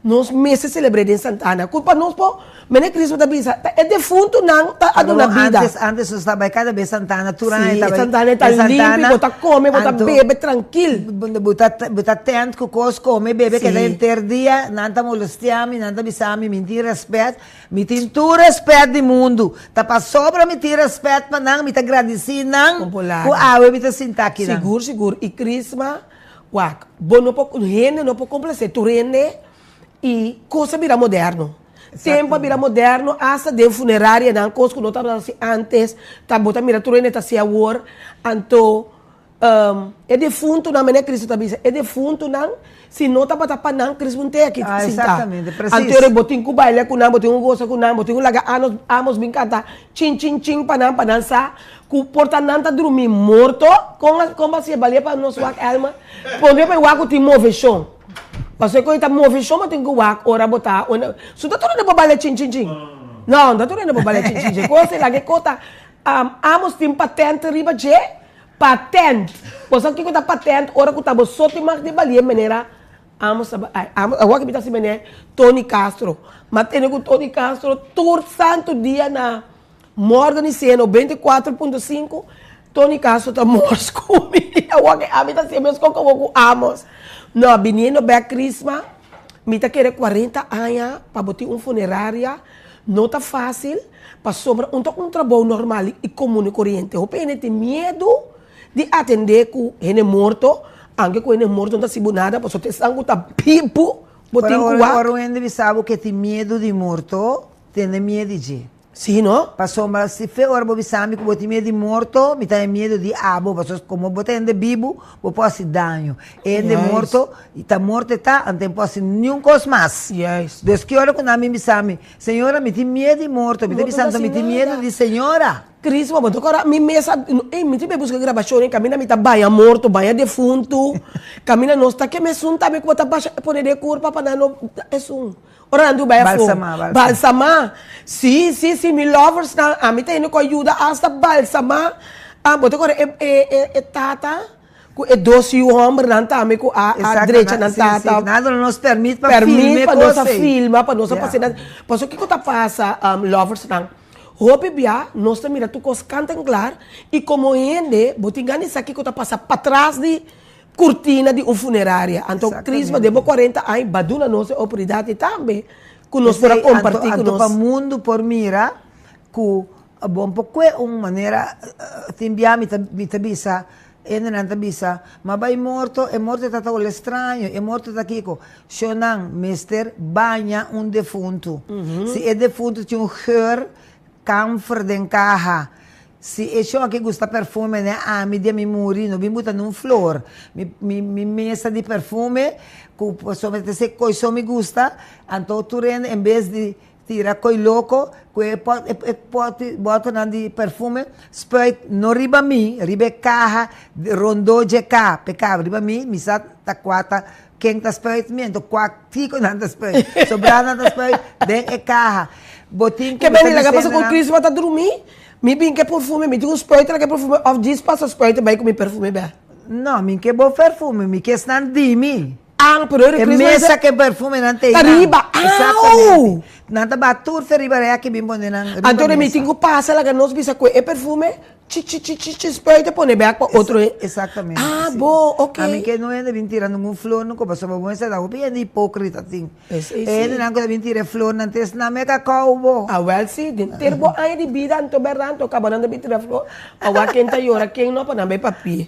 nos mester celebre den Santana. Cu pa nos por, mene Crisma ta bisa, ta e defuntonan ta a duna bida. Antes, antes nos ta bay cada bes Santana, tur aña Sí, ta bay. Santana ta limpi, bo ta come, bo ta bebe trankil. Bo ta, bo ta tent cu cos, come, bebe, keda henter dia, nan ta molestia mi, nan ta bisa mi, mi tin respet, mi tin tur respet di mundu, ta pasobra mi tin respet pa nan, mi ta gradici nan cu awe mi ta sinta akinan. Sigur, sigur, y Crisma, wak, bo no por, hende no por complace tur hende, y cos a bira moderno, tempo a bira moderno, hasta den funerarianan, cos cu no tabata haci antes, ta bo ta mira tur hende ta haci awor, anto. E defuntunan, manera Cristo ta bisa, e defuntunan, si no tabata pa nan, Cristo no te aki Ah, sintá. exactamente, precies. Anto ora bo tin ku baila ku nan, bo tin ku gosa ku nan, bo tin ku laga anos, amos bin kanta chin chin chin pa nan, pa nan sa ku por ta nan ta drumí morto, kon a, kon bo a siña balia pa nos wak Elma? Pone pa e wak ku tin moveshon. Pasobra e kon e ta moveshon bo tin ku wak ora bo ta, su ta tur hende por baila chin chin chin? No, no ta tur hende por baila chin chin chin. Kos e laga e kos ta, amos tin patente riba dje, Patent. Bo sa kiko ta patent ora ku ta bo so tin mag di balia manera amos ta ai amos awor ki mi ta hasi manera Tony Castro. M'a tene ku Tony Castro tur santu dia na Morgan y Seno 24.5 Tony Castro ta mors ku mi. Awor ki ami ta hasi meskos komo ku Amos. No, biniendo bek Crisma mi ta kere 40 aña pa bo tin un funeraria no ta fasil. Pasobra un ta un trabou normal i komun i koriente. Hopi hende tin miedu di atendé ku hende morto, anke ku hende morto no ta hasi bo nada, pasobra ta esnan ku ta bibu bo tin ku wak. Ora un hende bisa bo ku e tin miedu di morto, tene miedu di dje. Sí, no? Pasobra si fe ora bo bisa mi ku bo tin miedu di morto, mi ta haña miedu di abo, pasobra komo bo ta hende bibu, bo por hasi daño. E hende morto, ta morto e ta, anto e no por hasi niun kos mas. Dus ki ora ku nan bin bisa mi, Señora, mi tin miedu di morto. Mi ta bisa anto mi tin miedu di señora. Crisma, bo ta kora mi mes a, ey, mi tin be buska grabashon en kaminda mi ta baña morto, baña defuntu, kaminda nos ta keme esun tambe ku bo ta basha pone den kurpa pa nan no esun. Ora nan di bai afó. Balsamá, balsamá. Balsamá. Si, si, si, mi loversnan, ami ta hende ku a yuda asta balsamá. Ah, bo ta kora e, e, e tata? Ku e dos yu hòmbernan tambe ku a a drecha nan tata. Si, si. Nan a duna nos pèrmit pa filma e kos ei. Pèrmit pa nos a filma, pa nos a pasa nan. Pasobra kiko ta pasa, loversnan? Hopi bia nos ta mira tur kos kant en klar i komo hende bo tin gana di sa kiko ta pasa patras di kurtina di un funeraria. Anto Crisma den bo kuarenta aña ba duna nos e oportunidat ei tambe ku nos por a kompartí ku nos. Anto pa mundu por mira ku Bon por kue un manera tin bia mi ta mi ta bisa hendenan ta bisa ma bai morto e morto ta ta ole straño e morto ta kiko shownan mester baña un defuntu si e defuntu tin un geur kamfer den kaha. Si e shon aki gusta perfume ne ami dia mi muri no bin buta nun flor. Mi mi mi mesa di perfume ku pasobra ta esei koi so mi gusta anto tur hende en bes di tira koi loko ku e pot e pot botonan di perfume spuit no riba mi riba e kaha rondó dje kaha p'e kaha riba mi mi sa ta kua ta Ken ta spuit mi? Anto kua kiko nan ta spuit? Sobrá nan ta spuit den e kaha. Bo tin ku Ke mi ta beni laga pasa bisende ku nan. Crisma ta drumí, mi bin ke perfume, mi tin un spuit laga e perfume òf djis pasa spuit bai ku mi perfume bè. No, mi ke bo perfume, mi ke esnan di mi. An, pero E Crisma mesa bisa ke perfumenan te ta einan. riba, au! Exactamente. Nan ta baha tur fe riba rèki bin pone nan riba Anto mi mesa. tin ku pasa laga nos bisa ku e perfume Chi chi chi chi chi spuit e pone bek pa otro e. Exactamente. Ah, si. bo, ok. Ami ke no hende bin tira ningun flor nunca pasobra bo mester ta hopi hende hipocrita tin. Esei E si. hendenan ku ta bin tira e flornan te esnan me kakou bo. Awel si, den ter bo aña di bida anto berdad anto kaba nan ta bin tira flor pa wak ken ta yora ken no pa nan bai papia.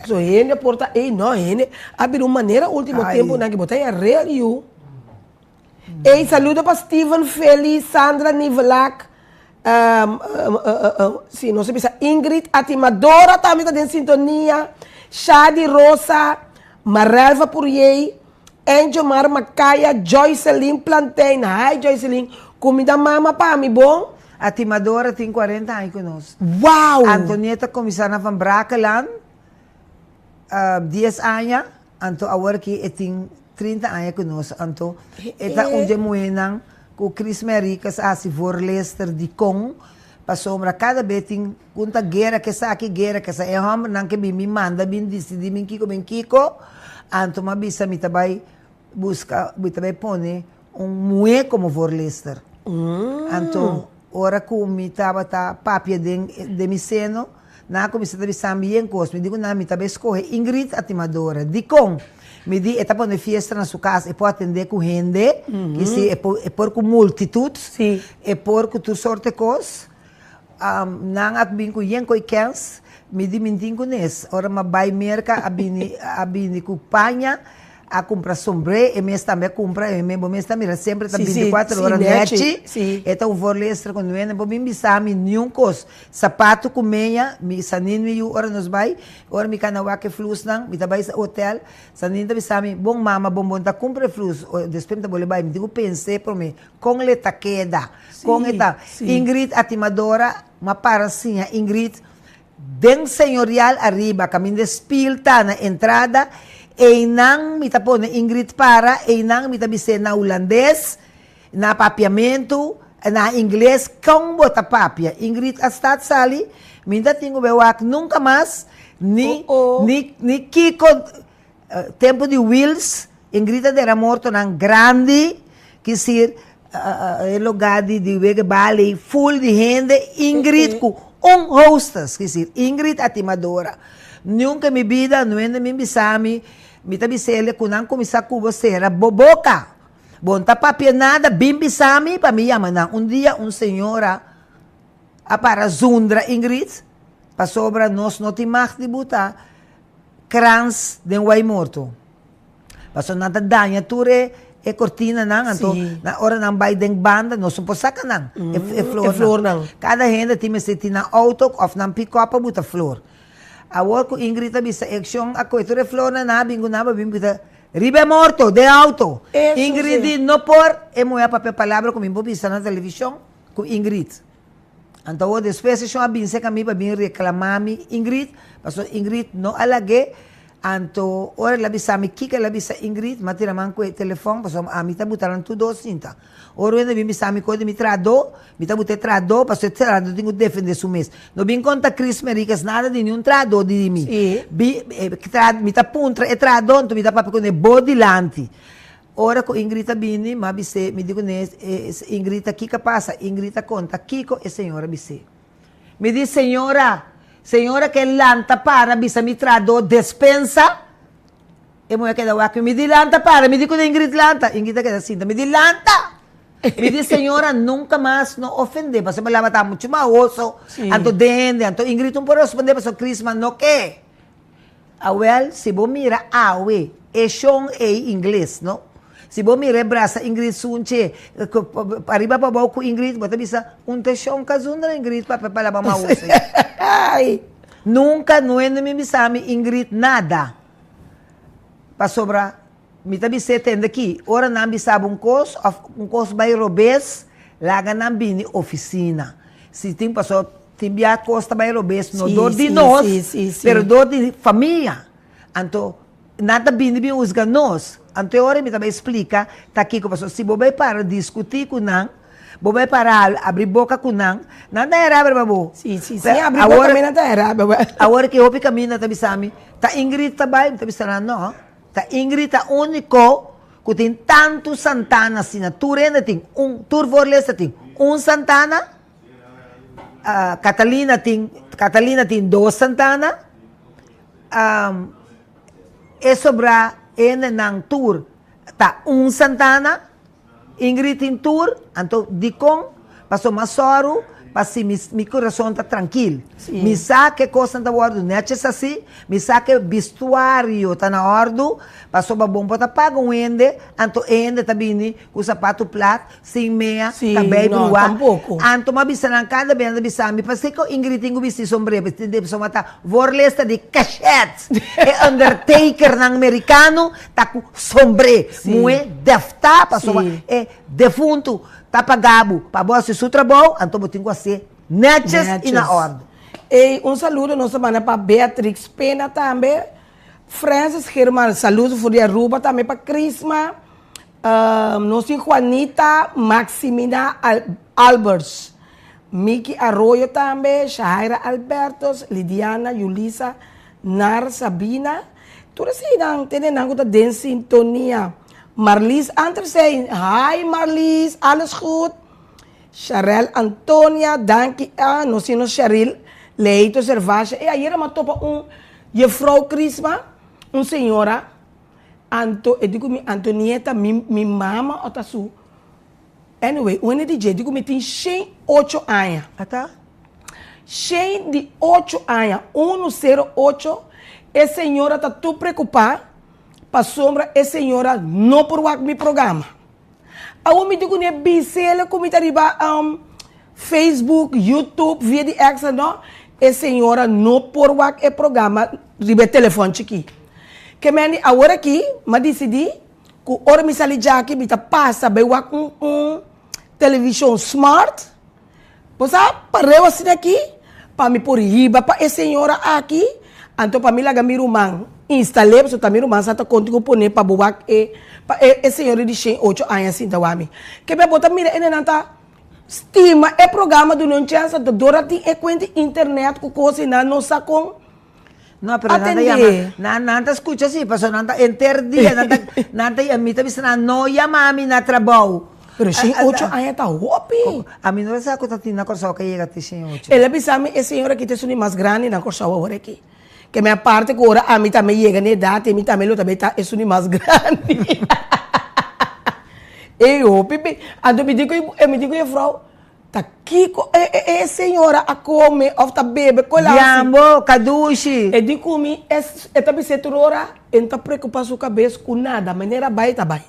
So hende por ta ey no hende a bira un manera ultimo Ai. temponan ke bo ta haya real yu. Ey saludo pa Steven Feli, Sandra Nivelak, si nos a bisa Ingrid Atimadora tambe ta den sintonia, Shadi Rosa, Marelva Puriey, Enjomar Macaya, Joyceline Plantein, hi Joyceline, kumida mama pa mi bon? Atimadora tin cuarenta aña cu nos. Wow! Antonieta cuminsa na Van Brakeland dies aña. Anto awor aki e tin 30 aña ku nos, anto e ta un dje muhénan ku Chris Mericus a hasi voorleester dikon, pasobra kada be tin un ta guera ku esaki, guera ku esaki, e hòmbernan ke bin bin manda bin disidí bin kiko bin kiko, anto mi a bisa mi ta bai buska, mi ta bai pone un muhé komo voorleester. Anto ora ku mi tabata papia den den mi seno, Nan a kuminsá ta bisa mi yen kos. Mi di ku nan, mi ta bai skohe Ingrid Atimadora. Dikon? Mi di, e ta pone fiesta na su kas, e por atendé ku hende, ki si e por e por ku multitut, e por ku tur sorte kos. Nan a bin ku yen koi kèns. Mi di, mi tin ku nes. Ora mi a bai Merka a bini a bini ku paña, a kumpra sombré, e mes tambe a kumpra, e bo mes ta mira semper ta bintikuater ora nèchi. E ta un voorleester ku nuende por bin bisa mi niun kos. Sapato ku meña, mi Sanin mi yu ora nos bai, ora mi kana wak e flusnan, mi ta bai sa hotel, Sanin ta bisa mi, bon mama bon bon ta kumpra e flus, despues mi ta bole bai, mi tin ku pens'é promé, kon le ta keda, kon e ta, Ingrid Atimadora, m'a para siña Ingrid, den Señorial ariba kaminda e spil ta na entrada, einan mi ta pone Ingrid para, einan mi ta bis'é na hulandes, Na papiamentu, na ingles, kon bo ta papia? Ingrid a start sali, mi ta tin ku bai wak nunka mas, ni, ni, ni kiko, tempu di Wiels, Ingrid a dera mortonan grandi, kisir e lugá di di Wege Bali ful di hende, Ingrid ku un hostess, kisir Ingrid a timadora. Nunka mi bida, no hende min bisa mi, mi ta bisa el'e ku nan kuminsá ku bo sera bo boka. Bo no ta papia nada, bin bisa mi pa mi yama nan. Un dia un señora a para zundra Ingrid pasobra nos no tin mag di buta krans den wei morto. Pasobra nan ta daña tur e e kortinanan, anto na ora nan bai den banda nos no por saka nan, e flornan. Kada hende tin mester tin nan auto of nan pick-up pa buta flor. Awor ku Ingrid a bisa e akshon a kohe tur e flornan, nan a bin ku nan pa bin buta Riba e morto, den auto. Ingrid di, No por. E muhé a papia palabra ku mi por bisa na televishon ku Ingrid. Anto awor despues e shon a bin serka mi pa bin reklamá mi Ingrid, pasobra Ingrid no a lag'é. Anto ora el a bisa mi kiko el a bisa Ingrid, mi a tira man ku e telefòn pasobra ami ta buta nan tur dos sinta. Ora un hende bin bisa mi kos di mi trahadó, mi ta buta e trahadó pasobra e trahadó tin ku defendé su mes. No bin konta Chris Mericas nada di niun trahadó di mi. Bi mi ta puntra e trahadó anto mi ta papia kuné bo dilanti. Ora ku Ingrid a bini, mi a bis'é, mi di kuné, Ingrid ta kiko a pasa? Ingrid a konta kiko e señora a bis'é. Mi di, Señora, señora ke lanta para bisa mi trahadó despensa? E muhé a keda wak mi, mi di lanta para, mi di ku Ingrid lanta, Ingrid a keda sinta, mi di lanta! Mi di señora nunka mas no ofendé, pasobra mi laba ta muchu mahoso, anto den hende, anto Ingrid un por respondé pasobra Crisma no ke. Awel, si bo mira awe, e shon ei ingles, no? Si bo mira e brasa Ingrid sunche, pariba pabou ku Ingrid, bo ta bisa, un ta shon kazundra Ingrid papia palabra maus ei. Nunka no hende mi bisa mi Ingrid nada. Pasobra mi ta bis'é tende aki, ora nan bisa bo un kos òf un kos bai robes, laga nan bini ofisina. Si tin pasobra tin bia kos ta bai robes no dor di nos, pero dor di famia. Anto nan ta bini bin husga nos. Anto e ora mi ta bai splika ta kiko pasobra si bo bai para diskutí ku nan, Bo bai para abri boka ku nan, nan ta hera pa bo. Si, si, si abri boka mi nan ta hera pa bo. Awor ki hopi kaminda ta bisa mi, ta Ingrid ta bai? Mi ta bisa nan, no, ta Ingrid ta uniko ku tin tantu santana asina. Tur hende tin un, tur voorlezer tin un santana, Catalina tin, Catalina tin dos santana, e sobra hendenan tur ta un santana. Ingrid tin tur, anto dikon? Pasobra m'a sòru pa si mi mi kurason ta trankil. Mi sa ke kosnan ta wòrdu nètjes hasi, mi sa ke bistuario ta na òrdu, pasobra bon por ta paga un hende, anto e hende ta bini ku sapatu plat, sin mea, kabei bruá. Anto m'a bisa nan kada bes nan ta bisa mi, pasiko Ingrid tin ku bisti sombré? Pasobra ta voorleester di kashet, e undertakernan merikano ta ku sombré. Muhé dèftá pasobra e defuntu ta pagá bo pa bo hasi su trabou, anto bo tin ku hasié nètjes i na òrdu. Ey, un saludo nos ta manda pa Beatrix Pena tambe, Francis German, saludo for di Aruba tambe pa Crisma, nos tin Juanita Maximina Alberts, Miki Arroyo tambe, Shahaira Albertos, Lidiana Yulisa Nar Sabina, Tur eseinan tene nan ku ta den sintonia. Marlies Antersijn, hi Marlies, alles goed? Sharel Antonia, danki a nos tin nos Sharil Leito Servacia. E ayera mi a topa un jefrouw Crisma, un señora, anto e di ku mi Antonieta, mi mi mama ota su. Anyway, un hende di dje di ku mi tin shen ocho aña. Ata? Shen di ocho aña, unu sero ocho, e señora ta tur preokupá pasobra e señora no por wak mi programa. Awor mi di kuné bis'el ku mi ta riba Facebook, YouTube, via di extra no, e señora no por wak e programa riba e telefòn chikí. Ke men di awor aki m'a disidí Ku ora mi sali djaki mi ta pasa bai wak un un televishon smart. Bo sa pareu asina aki pa mi por hiba pa e señora aki anto pa mi laga mi ruman instal'é pasobra ta mi ruman sa ta konta ku pone pa bo wak e pa e señora di shen ocho aña sinta wak mi. Kebia bo ta mira e nan ta stima e programa duna un chèns anto dor a tin e kuenta internet ku kos i nan no sa kon. No, pero nan ta yama, nan, nan ta skucha si, pasobra nan ta enter dia, nan ta, nan ta, mi ta bisa nan, no yama mi na trabou. Pero shen ocho aña ta hopi. Ami no ta sa ku ta tin na Kòrsou ku a yega te shen ocho. El a bisa mi e señora aki ta esun di mas grandi na Kòrsou awor aki. Ke mi aparte ku ora ami tambe yega na edat mi tambe lo ta ta esun di mas grandi. Ey hopi be, anto mi di ku e, mi di ku e vrouw, Ta kiko e e e señora a come of ta bebe cu el a haci? Diambo, kadushi. E di cu mi es e ta bis'é tur ora e no ta preocupa su cabes cu nada, manera bay ta bay.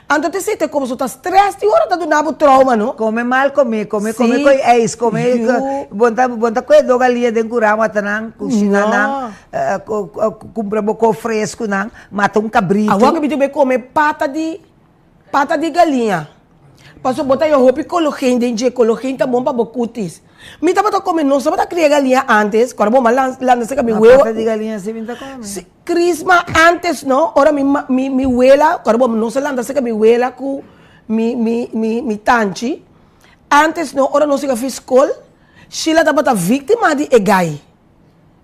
Anto ta esey ta como su ta stress tin ora ta duna bo trauma no. Come mal come, come come cu e ijs, come bo ta bo ta coge do galia den cura mata nan, cushina nan, cumpra bo co fresco nan, mata un cabrito. Awor cu mi tin bay come pata di Pata di galiña. Pasobra bo ta haña hopi kologen den dje. Kologen ta bon pa bo kutis. Mi tabata kome, nos tabata kria galiña antes, ku ora bo mama lanta seka mi weo. Pata di galiña si mi ta kome. Si, Crisma antes no, ora mi mi mi wela, ku ora bo nos a lanta seka mi wela ku mi mi mi mi tanchi. Antes no, ora nos yega fi skol, Sheila tabata víktima di e gai.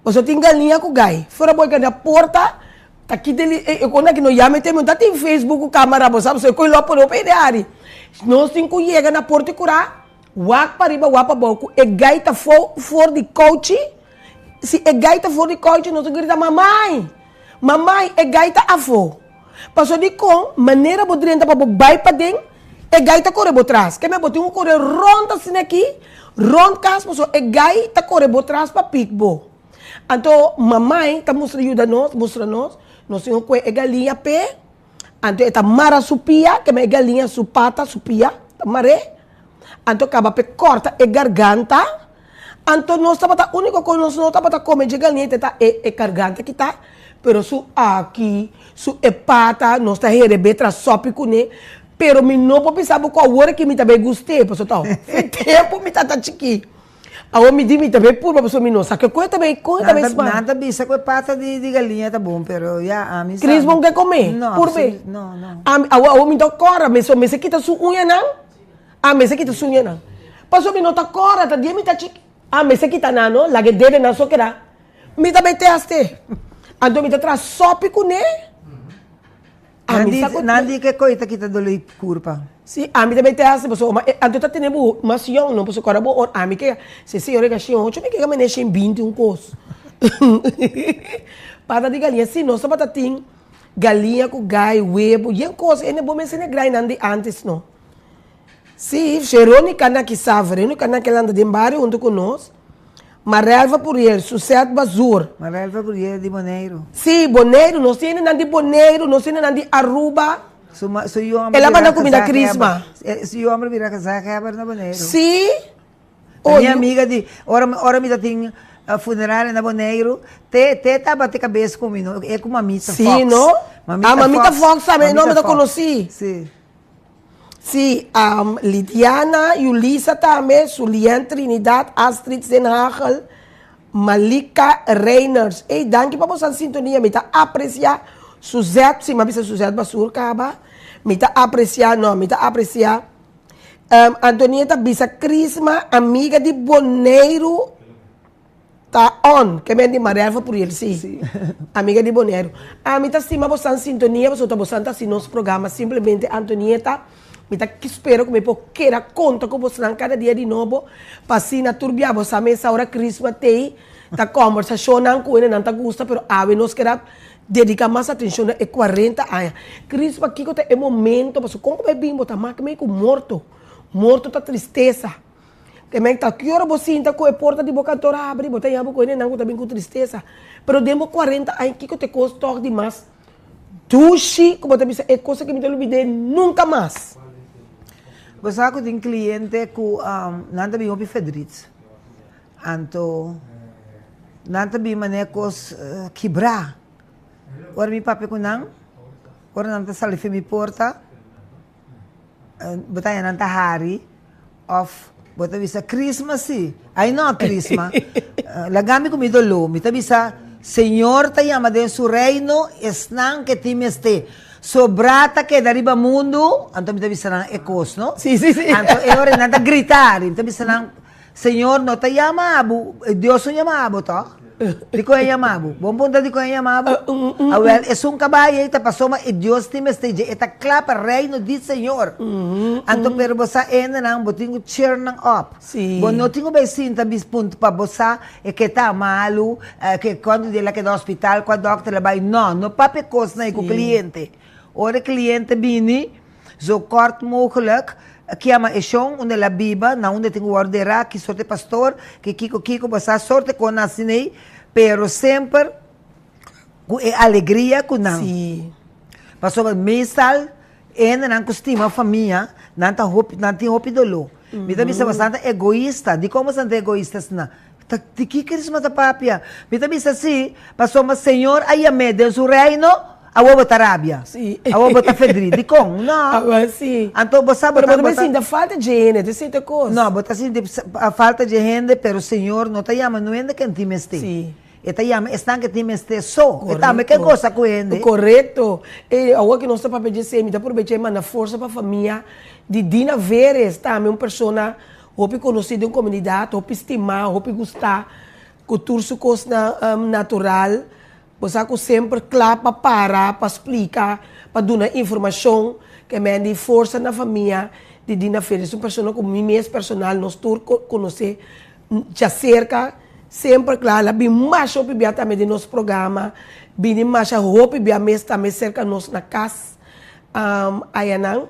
Boso tin galiña ku gai. Fuera bo e gana porta, ta kita e e kon aki no yama e tema, no ta tin Facebook ku kamera bo sa, pasobra e kon lo a pone hopi hende hari. Nos tin ku yega na porta i kurá, wak pariba wak pabou ku e gai ta for for di kouchi, si e gai ta for di kouchi nos ta grita mamai, mamai e gai ta afó. Pasobra dikon manera bo drenta pa bo bai paden, e gai ta kore bo tras. Keme bo tin ku kore rònt asina aki, rònt kas pasobra e gai ta kore bo tras pa pik bo. Anto mamai ta mustra yuda nos, mustra nos, nos tin ku kue e galiña p'e. Anto e ta mara su pia, kema e galiña su pata, su pia, ta mar'é. Anto kaba p'e kòrta e garganta. Anto nos tabata úniko ku nos no tabata kome dje galiña te ta e e garganta kitá, pero su aki, su e pata, nos ta herebé tras sòpi kuné. Pero mi no por bisa bo ku awor aki mi ta bai gust'é, pasobra ta hopi tempu mi tata chikí. Awor mi di mi ta bai purba pasobra mi no sa ke kon e ta bai kon e ta bai sma. Nan ta bisa ku e pata di di galiña ta bon pero ya ami sa. Chris bon ke kome? No, Purbe. no, no. Ami awor awor mi ta kòrda mi so mester kita su uñanan a mester kita su uñanan pasobra mi no ta kòrda ta dia mi ta chiki a mester kita nan no laga e dedenan so keda mi ta bai teste anto mi ta traha sòpi kuné. Nan di, nan di ke koi ta kita dolo i kurpa. Si, ami ta bay te hasi pasobra ma e anto ta tene bo mas yong no pasobra kora bo or ami ke si señor e shen ocho mi ke mane shen binti un kos. Pata di galiña si nos tabata tin galiña ku gai webo yen kos ene bo mester ne grainan di antes no. Si, Veronica na kisa Veronica na ke lanta den bario hunto ku nos. Marelva Puriel, Suzette Bazur. Marelva Puriel di Boneiru. Sí, Boneiru. Nos tiene nan di Boneiru, nos tiene nan di Aruba. Su ma, su yu homber El a bira manda kumida gezaghebber. Chrisma. Su yu homber bira gezaghebber na Boneiru. Sí. Oh, Mi amiga di, ora, ora mi ta tin funeraria na Boneiru, te, te tabata kabes ku mi, no, e ku Mamita Sí, Fox. no? Mamita Ah, Mamita Fox tambe, no, mi Mamita ta Fox. konosí. Sí. Sí, Lidiana, Yulisa tambe, Sulien Trinidad, Astrid Zenhagel, Malika Reiners. Ey, danki pa boso sintonia. Mi ta aprecia Suzette, si mi a bisa Suzette Basur caba. Mi ta aprecia, no, mi ta aprecia. Antonieta bisa Crisma, amiga di Boneiru. Ta on, ke men di Marelva Puriel, si. Amiga di Boneiru. Ami ta stima bosan sintonia pasobra ta bosan ta hasi nos programa simplemente Antonieta. Mi ta spera ku mi por keda konta ku bosnan kada dia di nobo pa asina tur bia bo sa mesa ora Christmas tei ta kombersashonnan ku hendenan ta gusta pero awe nos keda dediká mas atenshon na e kuarenta aña. Christmas kiko ta e momento pasobra kon ku bai bin bo ta mak mei ku morto. Morto ta tristesa. Te men ta ki ora bo sinta ku e porta di bo kantor habri, bo ta yama ku hendenan ku ta bin ku tristesa. Pero den bo kuarenta aña kiko ta e kos tòg di mas dushi ku bo ta bisa e kos aki mi ta lubid'é nunka mas? Bo sa ku tin kliente ku nan ta bin hopi fedrit. Anto nan ta bin manera kos kibrá. Ora mi papia ku nan, ora nan ta sali for mi porta. Bo ta haña nan ta hari of bo ta bisa Christmas si. Ay no Christmas. Laga mi ku mi doló. Mi ta bisa Señor ta yama den su reino esnan ke tin mester. Sobrá ta keda riba mundu, anto mi ta bisa nan e kos no. Sí, sí, sí. Anto e ora nan ta grita ari. Mi ta bisa nan Señor no ta yama bo, Dios no yama bo tòg? Dikon e yama bo? Bon punta dikon e yama bo? Awel, esun kabai ei ta pasobra e Dios tin mester dje, e ta kla pa reino di Señor. Anto pero bo sa hendenan, bo tin ku cheer nan op. Bo no tin ku bai sinta bis punta pa bo sa e ke ta malu, ke kuantu dia el a keda hospital, kua dòkter el a bai. No, no papia kosnan ei ku kliente. Ora e kliente bini, Zo kort mogelijk kiama e shon unda el a biba, na unda e tin ku wòrdu derá, ki sorte pastor, ki kiko kiko, bo sa sorte kon nan asin'ei, pero semper ku e alegria ku nan. Pasobra meestal e hendenan ku stima famia, nan ta hopi, nan tin hopi doló. Mi ta bisa boso nan ta egoista. Dikon boso nan ta egoista asina? Ta di ki Crisma ta papia? Mi ta bisa si, pasobra Señor a yam'é den su reino, awor bo ta rabia. Sí. Awor bo ta fedrí. Dikon? No. Awor sí. Anto bo sa bo Pero ta. bo ta sinti falta dje hende, ta sinti kos. No, bo ta sinti falta dje hende, pero Señor no ta yama nu hende ken tin mester. Sí. E ta yama esnan ke tin mester so. E tambe ke gosa ku hende. Korekto. E awor ke nos ta papia dje esei, mi ta probecha e manda forsa pa famia di Dina Veres, tambe un persona Hopi konosí den komunidat, hopi stimá, hopi gustá ku tur su kosnan natural. Bo sa ku semper kla pa para, pa splika, pa duna informashon ke men di forsa na famia di Dina Félix. Un persona ku mi mes personal nos tur konosé djaserka, semper kla. El a bin masha hopi bia tambe den nos programa, bini masha hopi bia mes tambe serka nos na kas ayanan.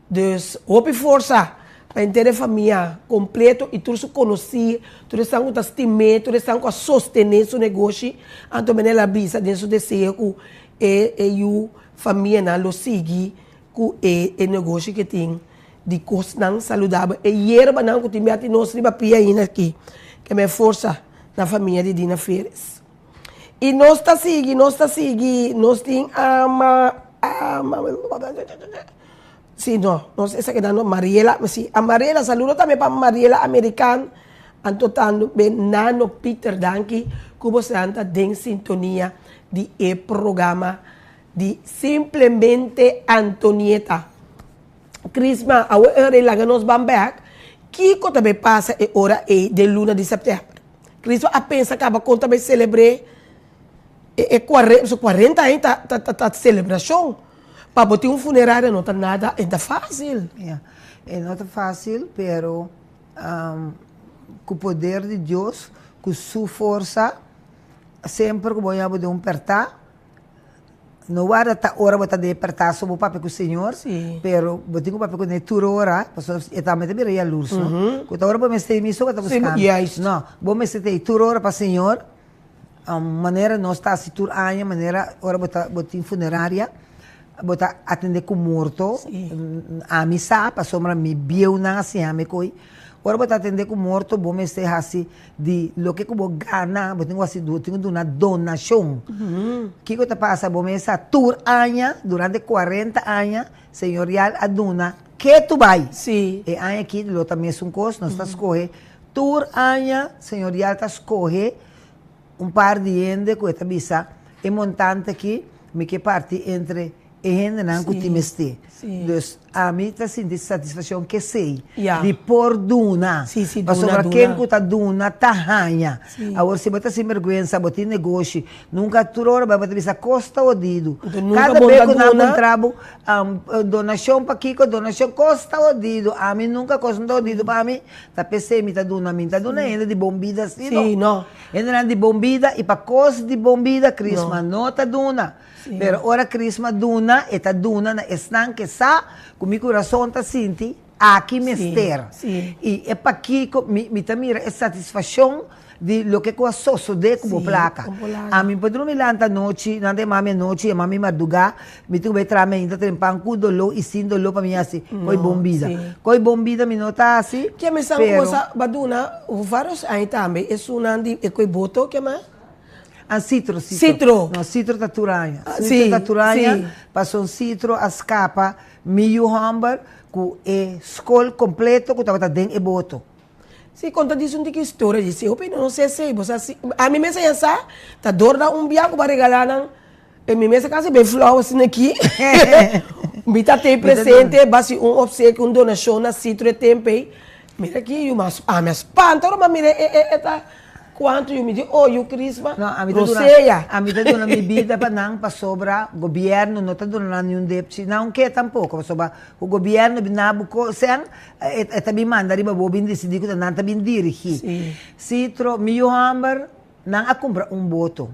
Dus hopi forsa pa henter e famia completo y tur su conoci, tur esnan cu ta stim'é, tur esnan cu a sostene su negoshi. Anto Menel a bisa den su deseo cu e e yu famianan lo sigui ku e e negoshi ke tin di kosnan saludabel, e yerbanan ku tin bia tin nos riba pia ainda aki, ke men forsa na famia di Dina Feres. I nos ta sigui, nos ta sigui, nos tin ama, ama, si no, nos esaki nan no, Mariela, si, a Mariela, saludo tambe pa Mariela American, anto tambe Nano Pieter, danki ku bosonan ta den sintonia di e programa di Simplemente Antonieta. Crisma, awe e ora ei laga nos ban bek, kiko ta bay pasa e ora ei den luna di sèptèmber? Cristo a pensa caba con ta bay celebre e e cuarenta, pasobra cuarenta aña ta ta ta ta celebracion. Pa bo tin un funeraria no ta nada, e ta facil. Ya, e no ta facil, pero cu poder di Dios, cu su forsa, semper cu bo yama bo den un perta, No warda ta ora bo ta depertá so bo papia ku Señor, pero bo tin ku papia kuné tur ora, pasobra e tambe ta bira yalurs, no? Ku ta ora bo mester ei miso bo ta buskando. No, bo mester ta ei tur ora pa Señor, manera nos ta hasi tur aña, manera ora bo ta bo tin funeraria, bo ta atendé ku morto, ami sa pasobra mi bieunan a siña mi ko'i, ora bo ta atendé ku morto bo mester hasi Di loke ku bo gana, bo tin ku hasi, bo tin ku duna donashon. Kiko ta pasa? Bo mester sa tur aña, durante kuarenta aña, Señor Rial a duna ketu bai. E aña aki lo ta mesun kos, nos ta skohe tur aña, Señor Rial ta skohe un par di hende ku e ta bisa, e montante aki mi ke parti entre e hendenan ku tin mester. Dus ami ta sinti satisfakshon kesei di por duna. Pasobra ken ku ta duna ta haña. Awor si bo ta sinbergwensa, bo tin negoshi, nunka tur ora bo ta bisa kos ta odidu. Kada bes ku nan puntra bo donashon pa kiko, donashon, kos ta odidu. Ami nunka kos no ta odidu pa ami, ta p'esei mi ta duna. Mi ta duna hende di bon bida si no. Hendenan di bon bida i pa kos di bon bida Krisma no ta duna. Pero ora Crisma duna, e ta duna na esnan ke sa ku mi kurason ta sinti, aki mester. I e pakiko mi mi ta mira e satisfashon di loke ku a sosodé ku bo plaka. Ami por drumi lanta anochi, nan ta yama mi anochi, yama mi mardugá, mi tin ku bai traha mi ainda trempan ku doló i sin doló pa mi hasi koi bon bida. Koi bon bida mi no ta hasi, Ke mi sa ku pero. bo sa bo a duna varios aña tambe esunnan di e koi boto ke mas? Ah, citro, citro. Citro. No, citro ta tur aña. Ah, Citro sí, ta tur aña, sí. pasobra citro a scapa mi yu homber cu e scol completo cu tabata den e boto. Sí, conta dice un tiki historia di si hopi no sé si, bo sa si, ami mes a ya sa, ta dor na un bia cu bo a regala nan, e mi mes a casi bay flauw asina aki, mi ta tey presente, basi un obsequio, un donacion na citro e tempo ey, mira aki yu, mas ami a spanta ora mi a mira e e e ta. Cuanto yu mi di oh yu Crisma No, ami ta duna, Rosea. ami ta duna mi bida pa nan pasobra gobierno no ta duna nan niun depchi, nan ke tampoco pasobra cu gobierno bin na bo co-sen e e ta bin manda riba bo bin dicidi cu ta nan ta bin dirigi. Sí. Citro, mi yu homber, nan a cumpra un boto.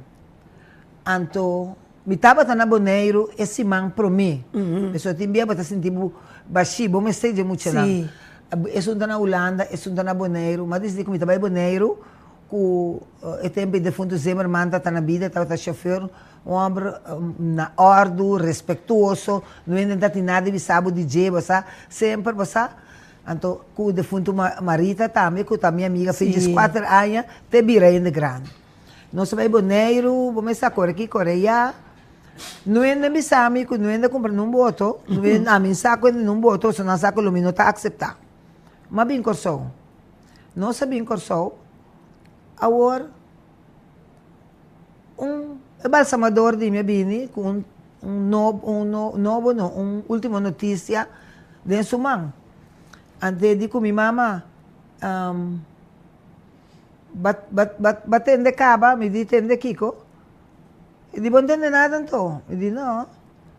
Anto mi tabata na Boneiru e siman prome. Pasobra tin bia bo ta sinti bo bashi, bo mester dje muchanan. Sí. Esun ta na Hulanda, esun ta na Boneiru. Mi a disidí ku mi ta bai Boneiru ku e tempu e defuntu Zimmerman tabata na bida, tabata shofèr, un hòmber na òrdu, respektuoso, no hende ta tin nada di bisa bo di dje, bo sa, semper bo sa. Anto ku defuntu Marita tambe ku ta mi amiga fin dieskuater aña te bira hende grandi. Nos a bai Boneiru, bo mester a kore aki, kore ayá. No hende bisa mi ku no hende a kumpra nun boto, no hende, ami sa ku hende nun boto, so nan sa ku lo mi no ta akseptá. M'a bin Kòrsou. Nos a bin Kòrsou, awor un e balsamador di mi a bini ku un un nobo un nobo no, un ultimo notisia den su man. Anto e di ku mi mama, Ba ba ba ba tende kaba? Mi di, Tende kiko? E di, Bo no tende nada anto? Mi di, No.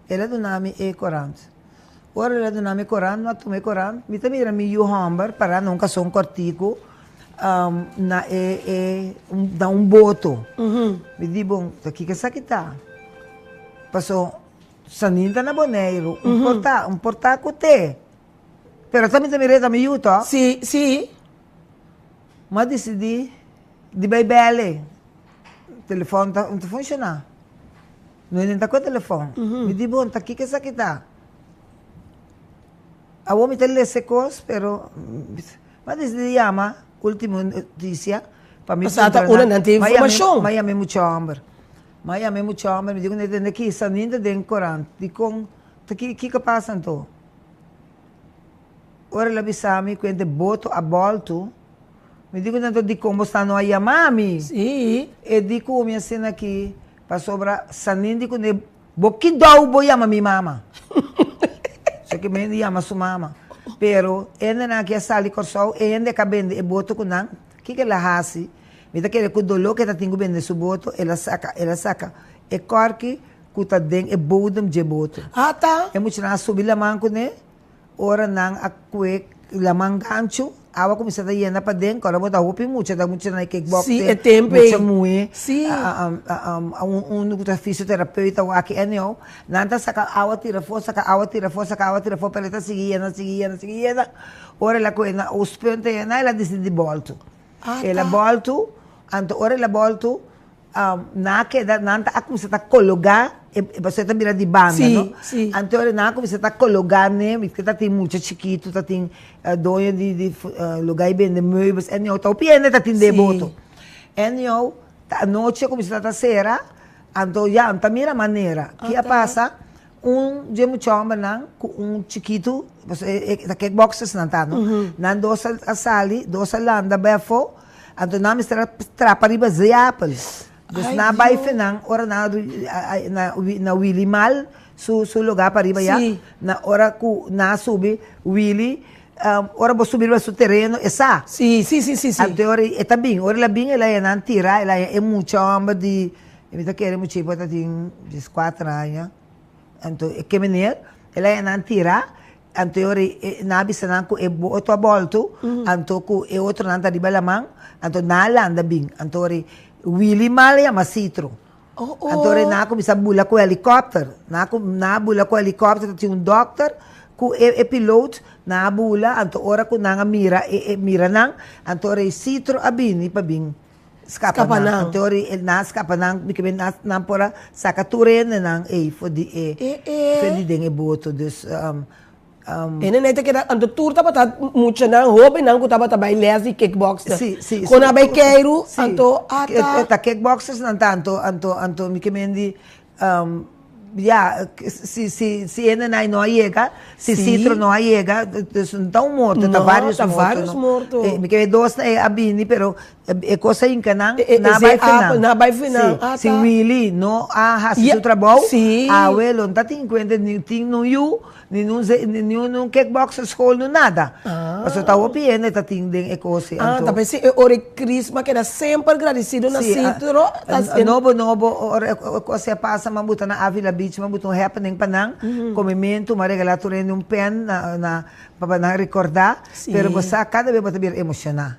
El a duna mi e korant. Ora el a duna mi e korant, mi a tuma e korant, mi ta mira mi yu hòmber pará na un kason kòrtiku na e e na un boto. Mi di, Bon, ta kiko esaki ta? Paso Sanin ta na Boneiru, un por ta, un por ta ku te. Pero ta mi ta mir'é ta mi yu tò? Sí, sí. Mi a disidí di bai bèl'e. Telefòn ta no ta funshoná. No e ta ku e telefòn. Mi di, Bon, ta kiko esaki ta? Awor mi ta lesa e kos, pero mi a disidí di yama Ultimo Notisia pa mi Pasá ta puntra unda nan. nan tin Mi a yama informashon. mi a yama e mucha hòmber. Mi a yama e mucha hòmber, mi di ku nan tende kisa ninda den korant. Dikon? Ta kiko a pasa anto? Ora el a bisa mi ku hende boto a bòltu, mi di ku nan, Dikon bo sta no a yama mi? Sí. E di ku mi asina aki, pasobra Sanin di kuné, Bo kidou bo yama mi mama? So ke mi yama su mama. Pero hendenan aki a sali Kòrsou, e hende ka bende e boto ku nan, kiko el a hasi? Mi ta kere ku doló ku e ta tin ku bende su boto, el a saka, el a saka e kòrki ku ta den e bodem dje boto. Ata! E muchanan a subi laman kuné. Ora nan a kue laman ganchu, awa kuminsá ta yena paden, kòrda bo ta hopi mucha, ta mucha na kickboxing, Sí, e tempu ei. mucha muhé, Sí. un ku ta fisioterapeuta wak anyhow, nan ta saka awa tira afó, saka awa tira afó, saka awa tira afó, pero e ta sigui yena, sigui yena, sigui yena. Ora el a kue na oostpunt ei el a disidí bòltu. El a bòltu, anto ora el a bòltu, Nan a keda, nan ta a kuminsá ta kologá, e pasobra e ta bira di banda, no? Sí, sí. Anto ora nan a kuminsá ta kologá ne, mi ta tin mucha chikitu, ta tin doño di di lugá di bende meubels, anyhow, ta hopi hende ta tin den e boto. Anyhow, ta anochi a kuminsá ta sera, anto ya no ta mira manera. Ki a pasa? Un dje mucha hòmbernan ku un chikitu, pasobra e ta kickboxers nan ta, no? Nan dos a sali, dos a landa bai afó. Anto nan mester a trapa riba zeapel. Dus nan a bai fe nan ora nan a na Willy Mal su su lugar pariba ya. Na ora ku nan a subi Willy ora bo subi riba su tereno e sa. Anto e ora e ta bin ora el a bin el a haña nan tira el a haña e mucha homber di mi ta kere mucha por ta tin dieskuater aña anto e ke meneer el a haña nan tira. Anto e ora ei nan a bisa nan ku e boto a bòltu, anto ku e otronan ta riba laman, anto nan a landa bin. Anto ora ei Willy mal a yama Citro. Anto ora ei nan a kuminsá bula ku helikòpter. Nan a nan a bula ku helikòpter, ta tin un dòkter ku e e pilot, nan a bula, anto ora ku nan a mira e e mira nan, anto ora ei Citro a bini pa bin skapa nan. Anto ora ei nan a skapa nan, nan por a saka tur hendenan ei for di e for di den e boto. Dus Hendenan ta keda, anto tur tabata muchanan, hobennan ku tabata bai les di kickboxer. Si, si. Kon a bai keiru, anto ata. Ta kickboxers nan ta, anto, anto, anto mi ke men di Ya, si si si hendenan no a yega, si Citro no a yega, dus no ta un morto, ta varios ta morto. varios morto. Mi ke dos na a bini, pero e kos a hinka nan, nan a bai fenan. Nan a bai fenan. Si, si Willy no a hasi su trabou, awe lo no ta tin kuenta ni tin nun yu, Ni nun ze, ni nun kickboxer school, nun nada. Pasobra ta hopi hende ta tin den e kos ei. Ah, ta pensé e ora e Crisma keda semper gradisido na Citro. Nobo nobo ora e kos ei a pasa, m'a buta na Avila Beach, m'a buta un happening pa nan, komementu, m'a regalá tur hende un pen na na pa nan rekordá. Pero bo sa kada bes bo ta bira emoshoná.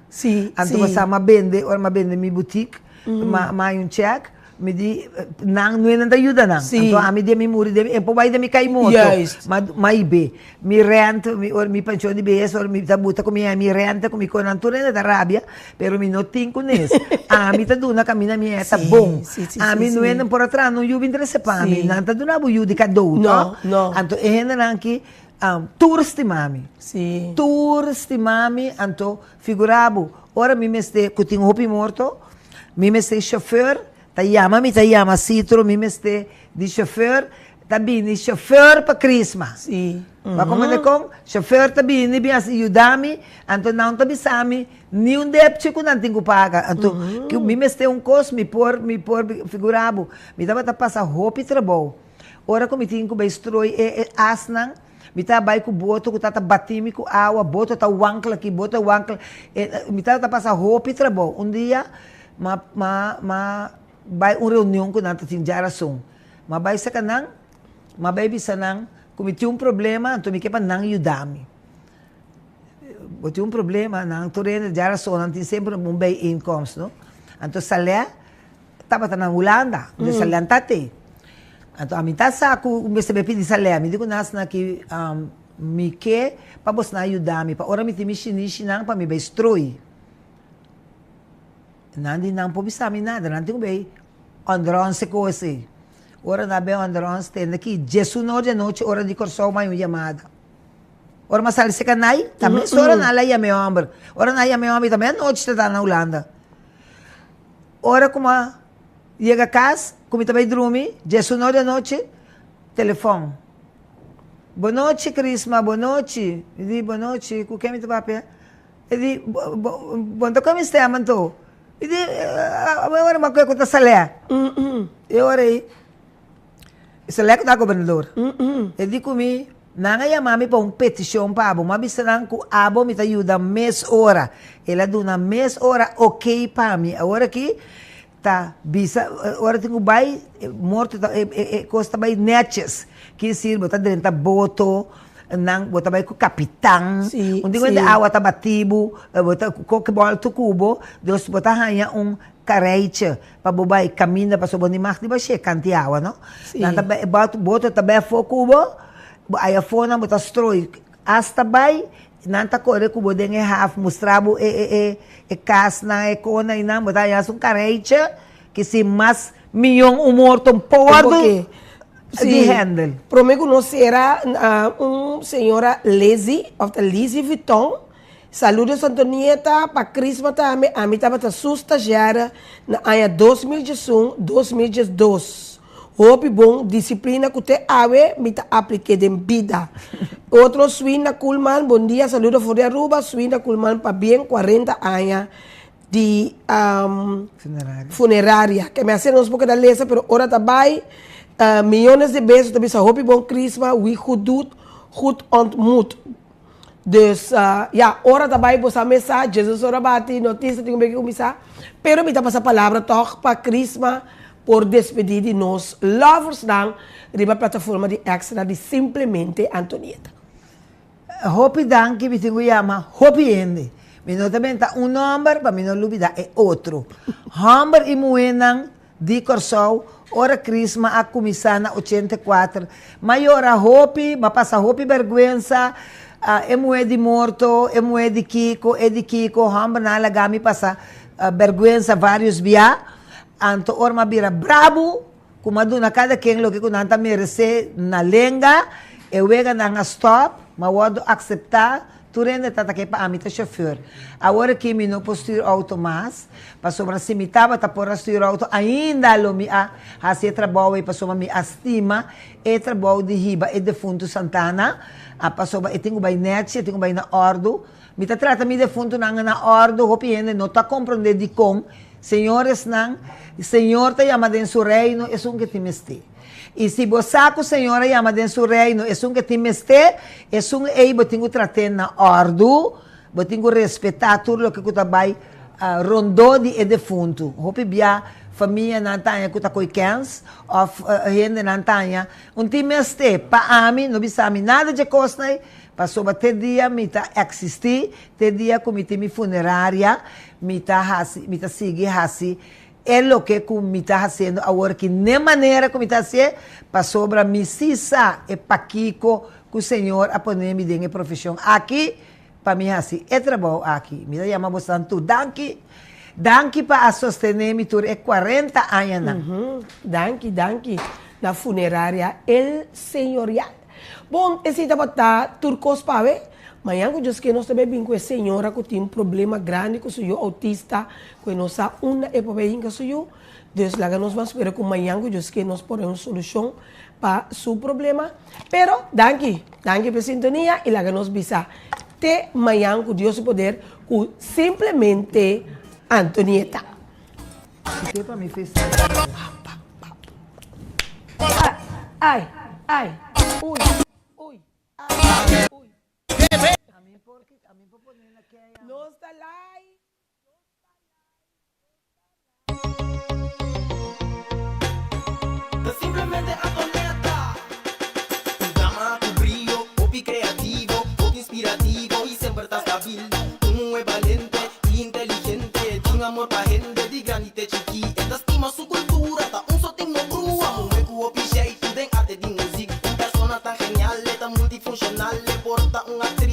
Anto bo sa m'a bende, ora m'a bende mi boutique, m'a haña un chèk. Mi di, nan no e nan ta yuda nan. Sí. Anto ami den mi muri den mi, e por bai den mi kai morto. Juist. Ma, ma i be. Mi rent, mi ora mi pensioen di behes, ora mi ta buta ku mi mi renta ku mi konan tur hende ta rabia, pero mi no tin kunes. Ami ta duna kaminda mi e ta Sí, bon. sí, sí, Ami sí, no sí. e nan por a traha nun yu bin trese pa mi. Sí. Nan ta duna bo yu di kadó, No, to? no. Anto e hendenan ki, tur stima mi. Sí. Tur stima mi, anto figura bo, ora mi mester ku tin hopi morto, Mi mester chauffeur, ta yama mi ta yama Citro, mi mester di chauffeur, ta bini chauffeur pa Crisma. Sí. Bo a comprende con? Chauffeur ta bini bin hasi yuda mi, anto nan ta bisa mi ni un depchi cu nan tin cu paga. Anto mi mester un cos, mi por, mi por figura bo, mi tabata pasa hopi trabou. Ora cu mi tin cu bay strooi e e asnan, Mi ta bai ku boto ku ta ta bati mi ku awa, boto ta wankla aki, boto ta wankla. E, mi tabata pasa hopi trabou. Un dia m'a m'a m'a bai un reunion ku nan ta tin djarason. M'a bai saka nan, m'a bai bisa nan ku mi tin un problema, anto mi ke pa nan yuda mi. Bo tin un problema, nan tur hende djarason nan tin semper un bijeenkomst, no? Anto Saleh Tabata na Hulanda, dus a lanta te. Anto ami ta sa ku mester bai pidi salè. Mi di ku nas na ki mi ke pa bosnan a yuda mi pa ora mi tin mi shinishinan pa mi bai stroi. Nan di nan por bisa mi nada, nan tin ku bai onderhandse kos ei. Ora nan a bin under ons tende ki djesun or di anochi ora di Kòrsou mai un yamada. Ora mi a sali seka nai, ta mesora nan a la yama e hòmber. Ora nan a yama e hòmber, ta meianochi ta ta na Hulanda. Ora ku mi a yega kas, ku mi ta bai drumi, djesun or di anochi, telefòn. Bonochi Crisma, bonochi. Mi di, bonochi, ku ken mi ta papia? E di, bo no ta komi stem anto? Mi di, ora mi a kohe ku ta salè. E ora ei, salè ku ta gobernador. E di ku mi, nan a yama mi pa un petishon pa abo. Mi a bisa nan ku abo mi ta yuda mes ora. El a duna mes ora okey pa mi. Awor aki Ta bisa ora tin ku bai morto ta e kos ta bai netjes ki sir bo ta drenta boto nan bo ta bai ku kapitan un di kuenta awa ta bati bo bo ta koke bòltu ku bo dus bo ta haña un kareiche pa bo bai kaminda pasobra bo no mag di bashé kanti awa no nan ta bai boto ta bai afó ku bo aya afó nan bo ta stroi Hasta bai, nan ta kore ku bo den e haf, mustra bo e e e e kasnan, e kona i nan, bo ta haña un kareiche ki si mas mion un morto un por di hendel. Prome ku nos sera, un señora Lizzy, of ta Lizzy Vuitton, saludos Antonieta, pa Crisma tambe, ami tabata su stagiaire na aña 2011, 2012. Hopi bon disiplina ku te awe mi ta aplik'é den bida. Otro Swinda Koolman, bon dia, saludo for di Aruba, Swinda Koolman pabien 40 aña di funeraria. Ke mi a sende nos por keda lesa pero ora ta bai miyones di beso ta bisa hopi bon Crisma, wie goed doet, goed ontmoet. Dus ya, ora ta bai bo sa mes sa, Jesus ora bati, notisia tin un beke kuminsá, pero mi ta pasa palabra tòg pa Crisma por despedí di nos loversnan riba plataforma di Extra di Simplemente Antonieta. Hopi danki, mi tin ku yama hopi hende. Mi no ta benta un nòmber pa mi no lubidá e otro. Hòmber i muhénan Di Kòrsou, ora Crisma a kuminsá na 84, m'a yora hopi, m'a pasa hopi bèrgwensa, e muhé di morto, e muhé di kiko, e di kiko, hòmbernan a laga mi pasa bèrgwensa vários bia. Anto ora m'a bira brabu, ku m'a duna kada ken loke ku nan ta meresé na lenga, e weganan a stòp, m'a wòrdu akseptá. Tur hende ta ta ke pa ami ta chauffeur. Awor aki mi no por stuur auto mas, pasobra si mi tabata por a stuur auto ainda lo mi a haci e trabou ei pasobra mi a stima e trabou di hiba e defuntu Santana, a pasobra e tin cu bay nechi, e tin cu bay na ordu. Mi ta trata mi defuntunan na ordu, hopi hende no ta comprende dicon. Señoresnan, Señor ta yama den su reino esun ke tin mester. I si bo sa ku Señor a yama den su reino esun ke tin mester, esun ei bo tin ku trat'é na òrdu, bo tin ku respetá tur loke ku ta bai rondó di e defuntu. Hopi bia famianan ta haña ku ta koi kèns òf hendenan ta haña un tin mester. Pa ami, no bisa mi nada dje kosnan ei, pasobra te dia mi ta eksistí, te dia ku mi tin mi funeraria, mi ta hasi, mi ta sigui hasi E loke ku mi ta hasiendo awor ki n'e manera ku mi ta hasié, pasobra mi sí sa e pakiko ku Señor a pone mi den e profeshon aki pa mi hasi e trabou aki. Mi ta yama bosan tur danki. Danki pa a sostené mi tur e kuarenta añanan. Danki, danki na Funeraria El Señorial. Bon, esei tabata tur kos pa awe. Mañan ku Dios ke nos ta bai bin ku e señora ku tin problema grandi ku su yu autista, ku e no sa unda e por bai hinka su yu. Dus laga nos ban spera ku mañan ku Dios ke nos por haña un solushon pa su problema. Pero danki, danki pa e sintonia i laga nos bisa te mañan ku Dios su poder ku simplemente Antonieta. Ai, ai, ui, ui. Nos ta live. Ta simplemente Antonetta. Un dama ku brio, hopi kreativo, hopi inspirativo i semper ta stabil. Un muhé balente i inteligente, tin amor pa hende di grandi te chikí. E ta stima su kultura, ta un sotin no brua. Muhé ku hopi sheitu den arte di muzik. Un persona tan genial, e ta multifunshonal, e por ta un aktris.